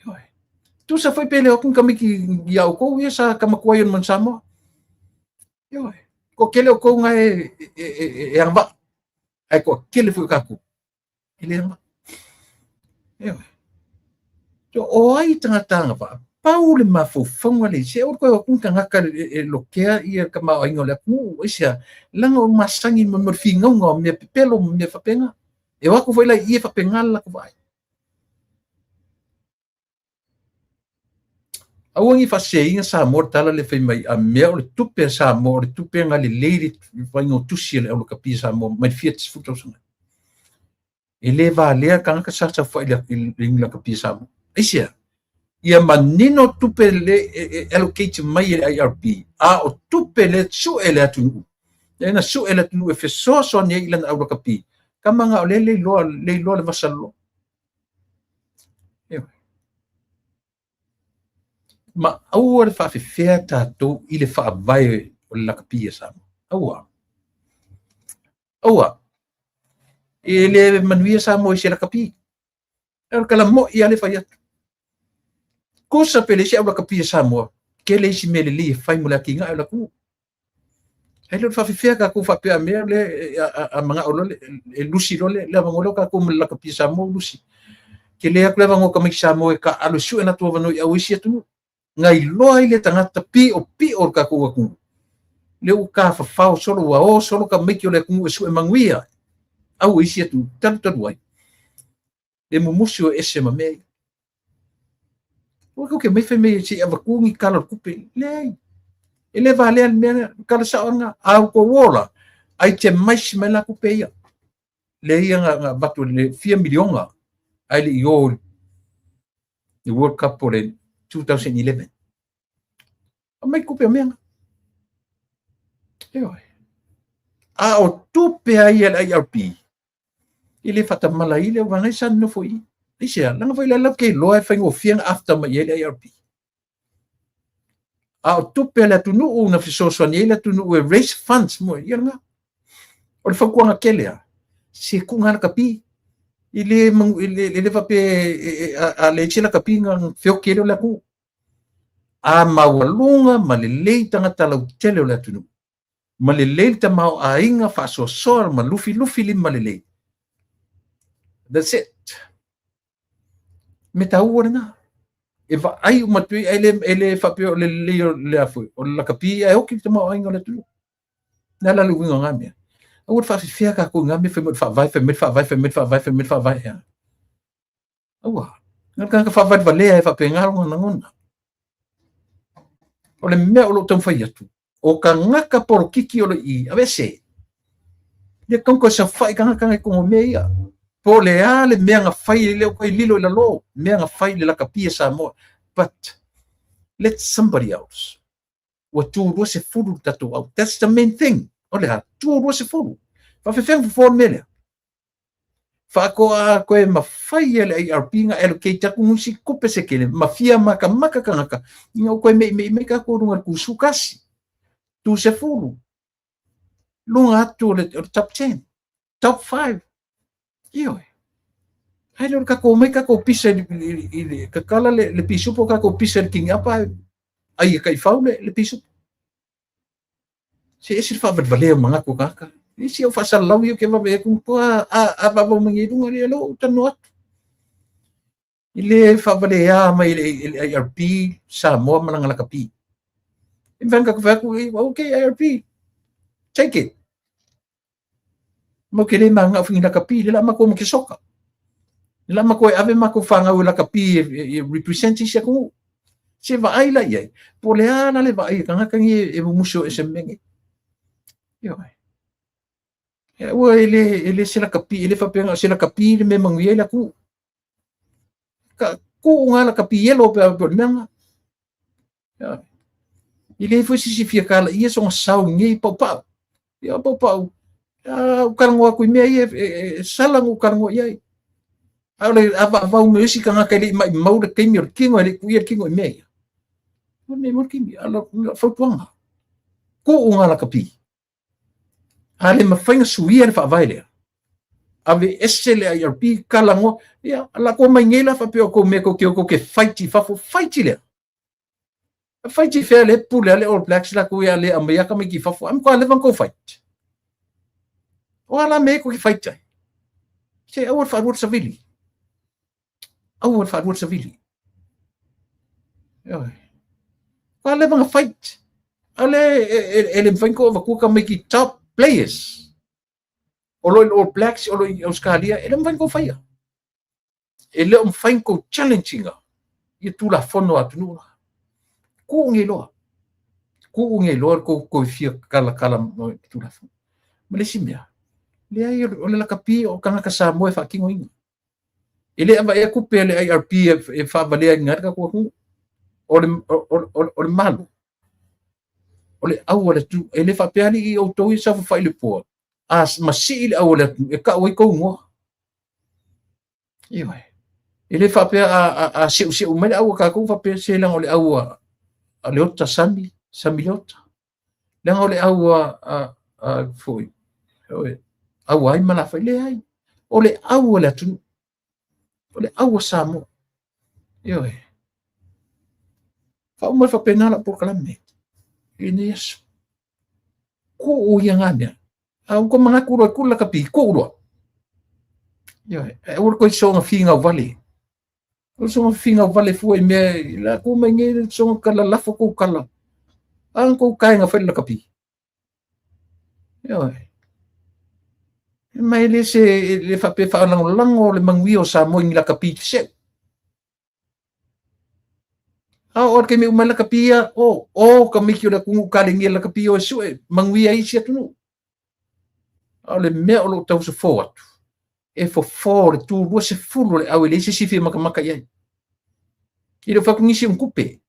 Ioe. Tusa foi pe le o atu ni tamaiti ia outou ia sa tamatua ai o le manu Samoa. Ioe. Toatele o outou na e, e, e, e agavaa. Ae toatele foi o tatou e le agavaa. Ioe. O ai tagata agavaa? Pau le mafaufauga le se o toe o atu ni tagata e lokea ia tamaoaiga o le atunuu. Aisea? Leaga o masani ma le finauga o mea pepelo ma mea faapena. E o atu foi la i i e faapena le latou vaai. Aua ne i faaseseina Samoa le tala lea fai mai, a mea o le tupe a Samoa, o le tupe na lelei le faiga o tusi a le aulakapi a Samoa mai le fia sefulu tausaga. E le valea tagata sa saofai i le lakapi a Samoa. Aisea? Ia manino tupe le e allocate mai e le IRB, a o tupe le sue e le atunuu. Lea na sue e le atunuu e fesoasoani ai i lana aulakapi. Tama na o lea le iloa, le iloa le vasa loloa. Ma aua le faafefea tatou i le faavae o le lakapi a Samoa. Aua. Aua. E le manuia Samoa i se lakapi. E o le tala moi lava le fai atu. Tusa pe leai se au lakapi a Samoa, tele isi mea lelei e fai mo le atinae o le atunuu. Ae le o le faafefea tatou faapea a mea le a manao loa e lusi loa le avanoa lea o tatou ma le lakapi a Samoa ua lusi. Tele atu le avanoa o tamaiti Samoa e taaalo e sue latou avanoa i au isi atunuu. Na iloa ai le tagata piopio o le tatou atunuu. Lea ua tafafao solo ua o solo tamaiti o le atunuu e sue manuia au isi atunuu talu talu ai. Le mumusu o ese ma mea ia. Ua ke mai fai mai se i avatu ni tala o le tupe. Leai. E le valea le mea lea. Tala sao lena. A outou ola, ai te maisi mai la tupe ia. Le ia na avatu le fia miliona ae le i o i le World Cup o le 2011. Aumai tupe o mea na. Ioe. A o tupe ai a le IRB, e le faatamala ai le auvaega sa nonofo i i. Aisea? Leaga foi la latou te iloa e faigofie ona after mai i ai le IRB. A o tupe a le atunuu na fesoasoani ai le atunuu e raise funds mo ia lena. O le fautuaga tele lava, se tuuga lakapi. E le, e le, e le faapea a leai se lakapi ona feoti ai lea o le atunuu. A maualuga ma lelei tagata lautele o le atunuu, ma lelei le tamaoaiga faasoasoa ma lufilufi lima lelei. That's it. Mea taua lena. E vaai uma atu ai, e le faapea o le lelei o le a foi, o le lakapi ae oki le tamaoaiga o le atunuu. Le a la le uiga o na mea? Aua le faafefea tatou i na mea fai mai o le faavae, fai mai le faavae, fai mai le faavae, fai mai le faavae. Ea. Aua. Na o le tagata faavalevalea e faapena lona lagona. O le mea o lo o taumafai atu, o tagata polokiki o lo i, aveese. Ia tau toe saofai tagata na i totonu o mea ia. Po o le a le mea na fai e le o toe lilo i lalo, mea na fai i le lakapi a Samoa. But let somebody else. Ua tu 20 le tatou au. That's the main thing. O le a? Tu 20. Faafefea ona fofo le mea lea? Faakoa koe mafai e le IRP na allocate atu nusi tupe se tele ma fia makamaka tagata ina ua toe meimei mai tatou luga o le tusu tasi, tu 10, luga atu o le top 10, top 5. Ioe. Ai le o le tatou omai tatou pisa i le tatala le pisupo tatou pisa i le kiniapa ai e taifau le pisupo. Se ese le faavalevalea o manatu o tagata. Isi au faasalalau ia ou te vave atu a vavau mai nei luga lea lou talanoa atu. I le faavalea mai e le IRP Samoa ma lana lakapi. E mafai ona tatou fai atu, okay IRP, take it. Mau ke le manao fini lakapi, le la matou ma ke soka. Le la matou e ave matou fanau e lakapi e represent isi atunuu. Se vaai la i ai. Po o le a la le vaai a tagata nei e mumusu ese ma mea nei. Ioe. Ua e le se lakapi, e le faapea na o se lakapi le mea e manuia ai le atunuu. Ka tuu ngā lakapi ielo pe a pe o le mea ngā. Ioe. I le foi sisi fia kala ia songa sau nei paupau. Ia paupau. A u kalango aku i mea ia e sala ngu kalango i ai. A o le avaavau mai o isi tagata e le i maimau le taimi o le tino e le i tuia le tino i mea ia. O le mea mo le taimi, a o fautuaga. Tuu ngā lakapi. A le mafai na suia le faavae lea. Ave ese le IRP, kalagoa. Ia, la ko mai nei la faapea o kou mea kou te o kou ke fight i fafo. Fight lea. Fight i fea le pule a le All Blacks la kou ia le aumai aka mai ki fafo. Am kwa leva kou fight. O ala me ko ki fight ai. Se aua le faalua le savili. Aua le faalua le savili. Ioe. Kwa leva nga fight. Ale e le mafai ko avatua tamaiti top players. O lo i All Blacks, o lo i Australia, e le mafai ko faia. E le o mafai ona tou challenge ina ia Tulafono a atunuu la. Kuu nei loa. Kuu nei loa le tou toe fia kalakala ma Tulafono. Ma le isi mea, leai o le lakapi o tagata Samoa e faatinoina. E le avaea tupe a le IRP e faavaleaina ai le tatou atunuu. O le, o le Malo, o le au a le atunuu. E le faapea alii i outou ia saofafai i le poa, a masii le au a le atunuu e tau ai tou igoa. Ioe. E le faapea a seuseu mai le au a tatou faapea se leaga o le au a Leota Sami, Sami Leota. Leaga o le au a foi, ioe, au ai ma Lafai. Leai. O le au a le atunuu. O le au a Samoa. Ioe. Faauma le faapena lau polokalame i lenei aso. Kuu ia ngā mea. A ua manatu loa e kula lakapi, kuu loa. Ioe, e aua le toe soga figau vale. O soga figau vale fua i mea, la ku mai nei le soga kala lafo kou kala. A kou kainga fai le lakapi. Ioe. Ma e le se le faapea faalagolago le manuia o Samoa i ni lakapi feseu. A o le taimi uma ai lakapi ia, o, o tamaiti o le atunuu kalegia lakapi o e sue, manuia ai isi atunuu. A o le mea o lo o tausofo atu, e fofo le tu 20 o le au e leai se isi e fia matamata i ai. E le o fai atu nisi o ni tupe.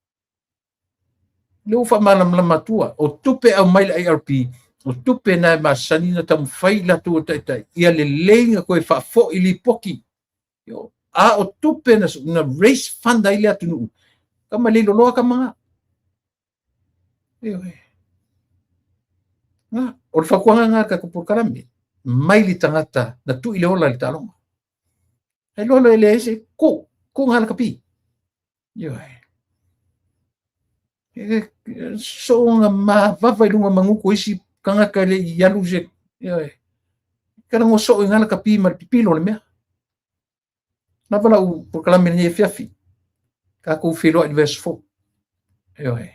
Lea ua faamalamalama atua, o tupe e aumai le IRP, o tupe na e masani na taumafai i latou e taitai, ia lelei na toe faafoi lipoti. A o tupe na raise fund ai le atunuu, tama le loloa tama nga. Ioe. Nga, o le fautuaga nga tatou polokalame, mai le tagata na tui le ola i le taaloga. Ai loa le leai se ku, ku nga lakapi. Ioe. E soonga mavava i luga magutu o isi tagata e le i alu se, ioe. Kalagoa soo i ngā lakapi ma le pipilo o le mea. Lava lau polokalame lenei afiafi. Tatou feiloai i le vaiaso fou. Ioe.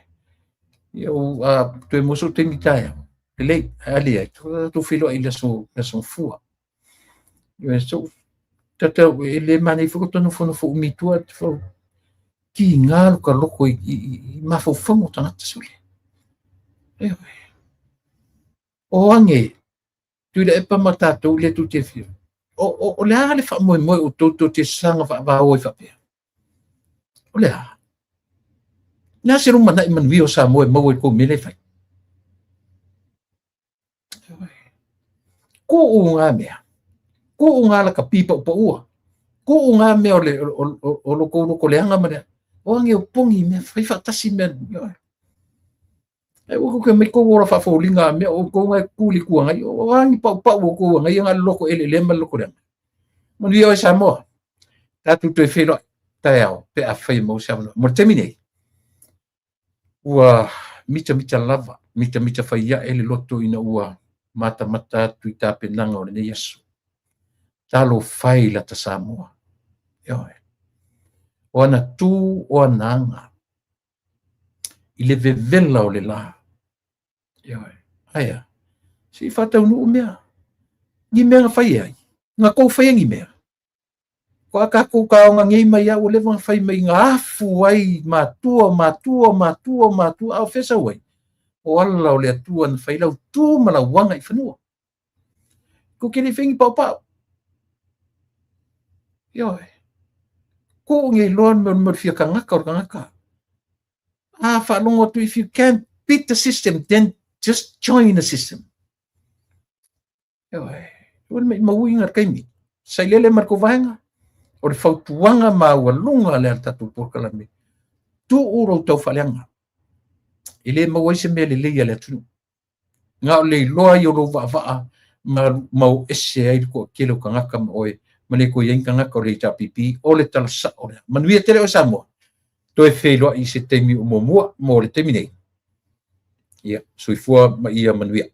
Ia u a toe maua sou taimi taeao. Lelei, ae a leai, tatou feiloai i le aso, le aso Gafua. Ioe, so, tata e le manaia foi ko ta nofonofo umi i tua, tiga lo ka loko i mafaufauga o tagata sole. Ioe. O age, Tuilaepa ma tatou lea tou te afio. O le a le faamoemoe o outou tou te saga faavao ai faapea? O le a? O le a se lumanai manuia o Samoa e maua i kou mea lea e fai? Kuu ngā mea. Tuu ngā lakapi paʻupaʻua. Tuu ngā mea o le o lo kou loko leaga ma le o age o pogi mea fai faatasi mea. Ai ua ke mai kou ola faafoliga mea o kou ngai kuli kua ngai o agi paʻupaʻu o kou ngai nga loko ele le ma loko leaga. Manuia oe Samoa. Tatou toe feiloai taeao pe afai e maua se avanoa. Mo le taimi nei, ua mitamita lava, mitamita fai ae le loto ina ua matamata atu i tapenaga o lenei aso. Talofa e i lata Samoa. Ioe. O ana tu, o ana aga. I le vevela o le la. Ioe. Aia. Se i faataunuu mea. Ni mea na fai ai. Na kou faia ni mea. Ko a tatou taoga nei mai a ua leva ona fai mai na afu ai matua matua matua matua a o fea sau ai? O ala o le Atua na fai lau tu ma lau aga i fanua. Kou te le i fai ni paopao. Ioe. Kuu nei loa le mea o le fia tagata o le tagata. A faalogo atu, if you can't beat the system, then just join the system. Ioe, ua le maumauina le taimi. Sailele ma le tou vaega, o le fautuaga maualuga lea a le tatou polokalame, tuu lou taufaaleaga. E le maua ai se mea lelei a le atunuu. Na o le iloa ai o lou vaavaa ma, ma o ese ai le toatele o tagata ma oe, ma le toe i ai ni tagata o le HRPP, o le tala sao lea. Manuia tele oe Samoa, toe feiloai i se taimi o muamua mo le taimi nei. Ia, soifua ma ia manuia.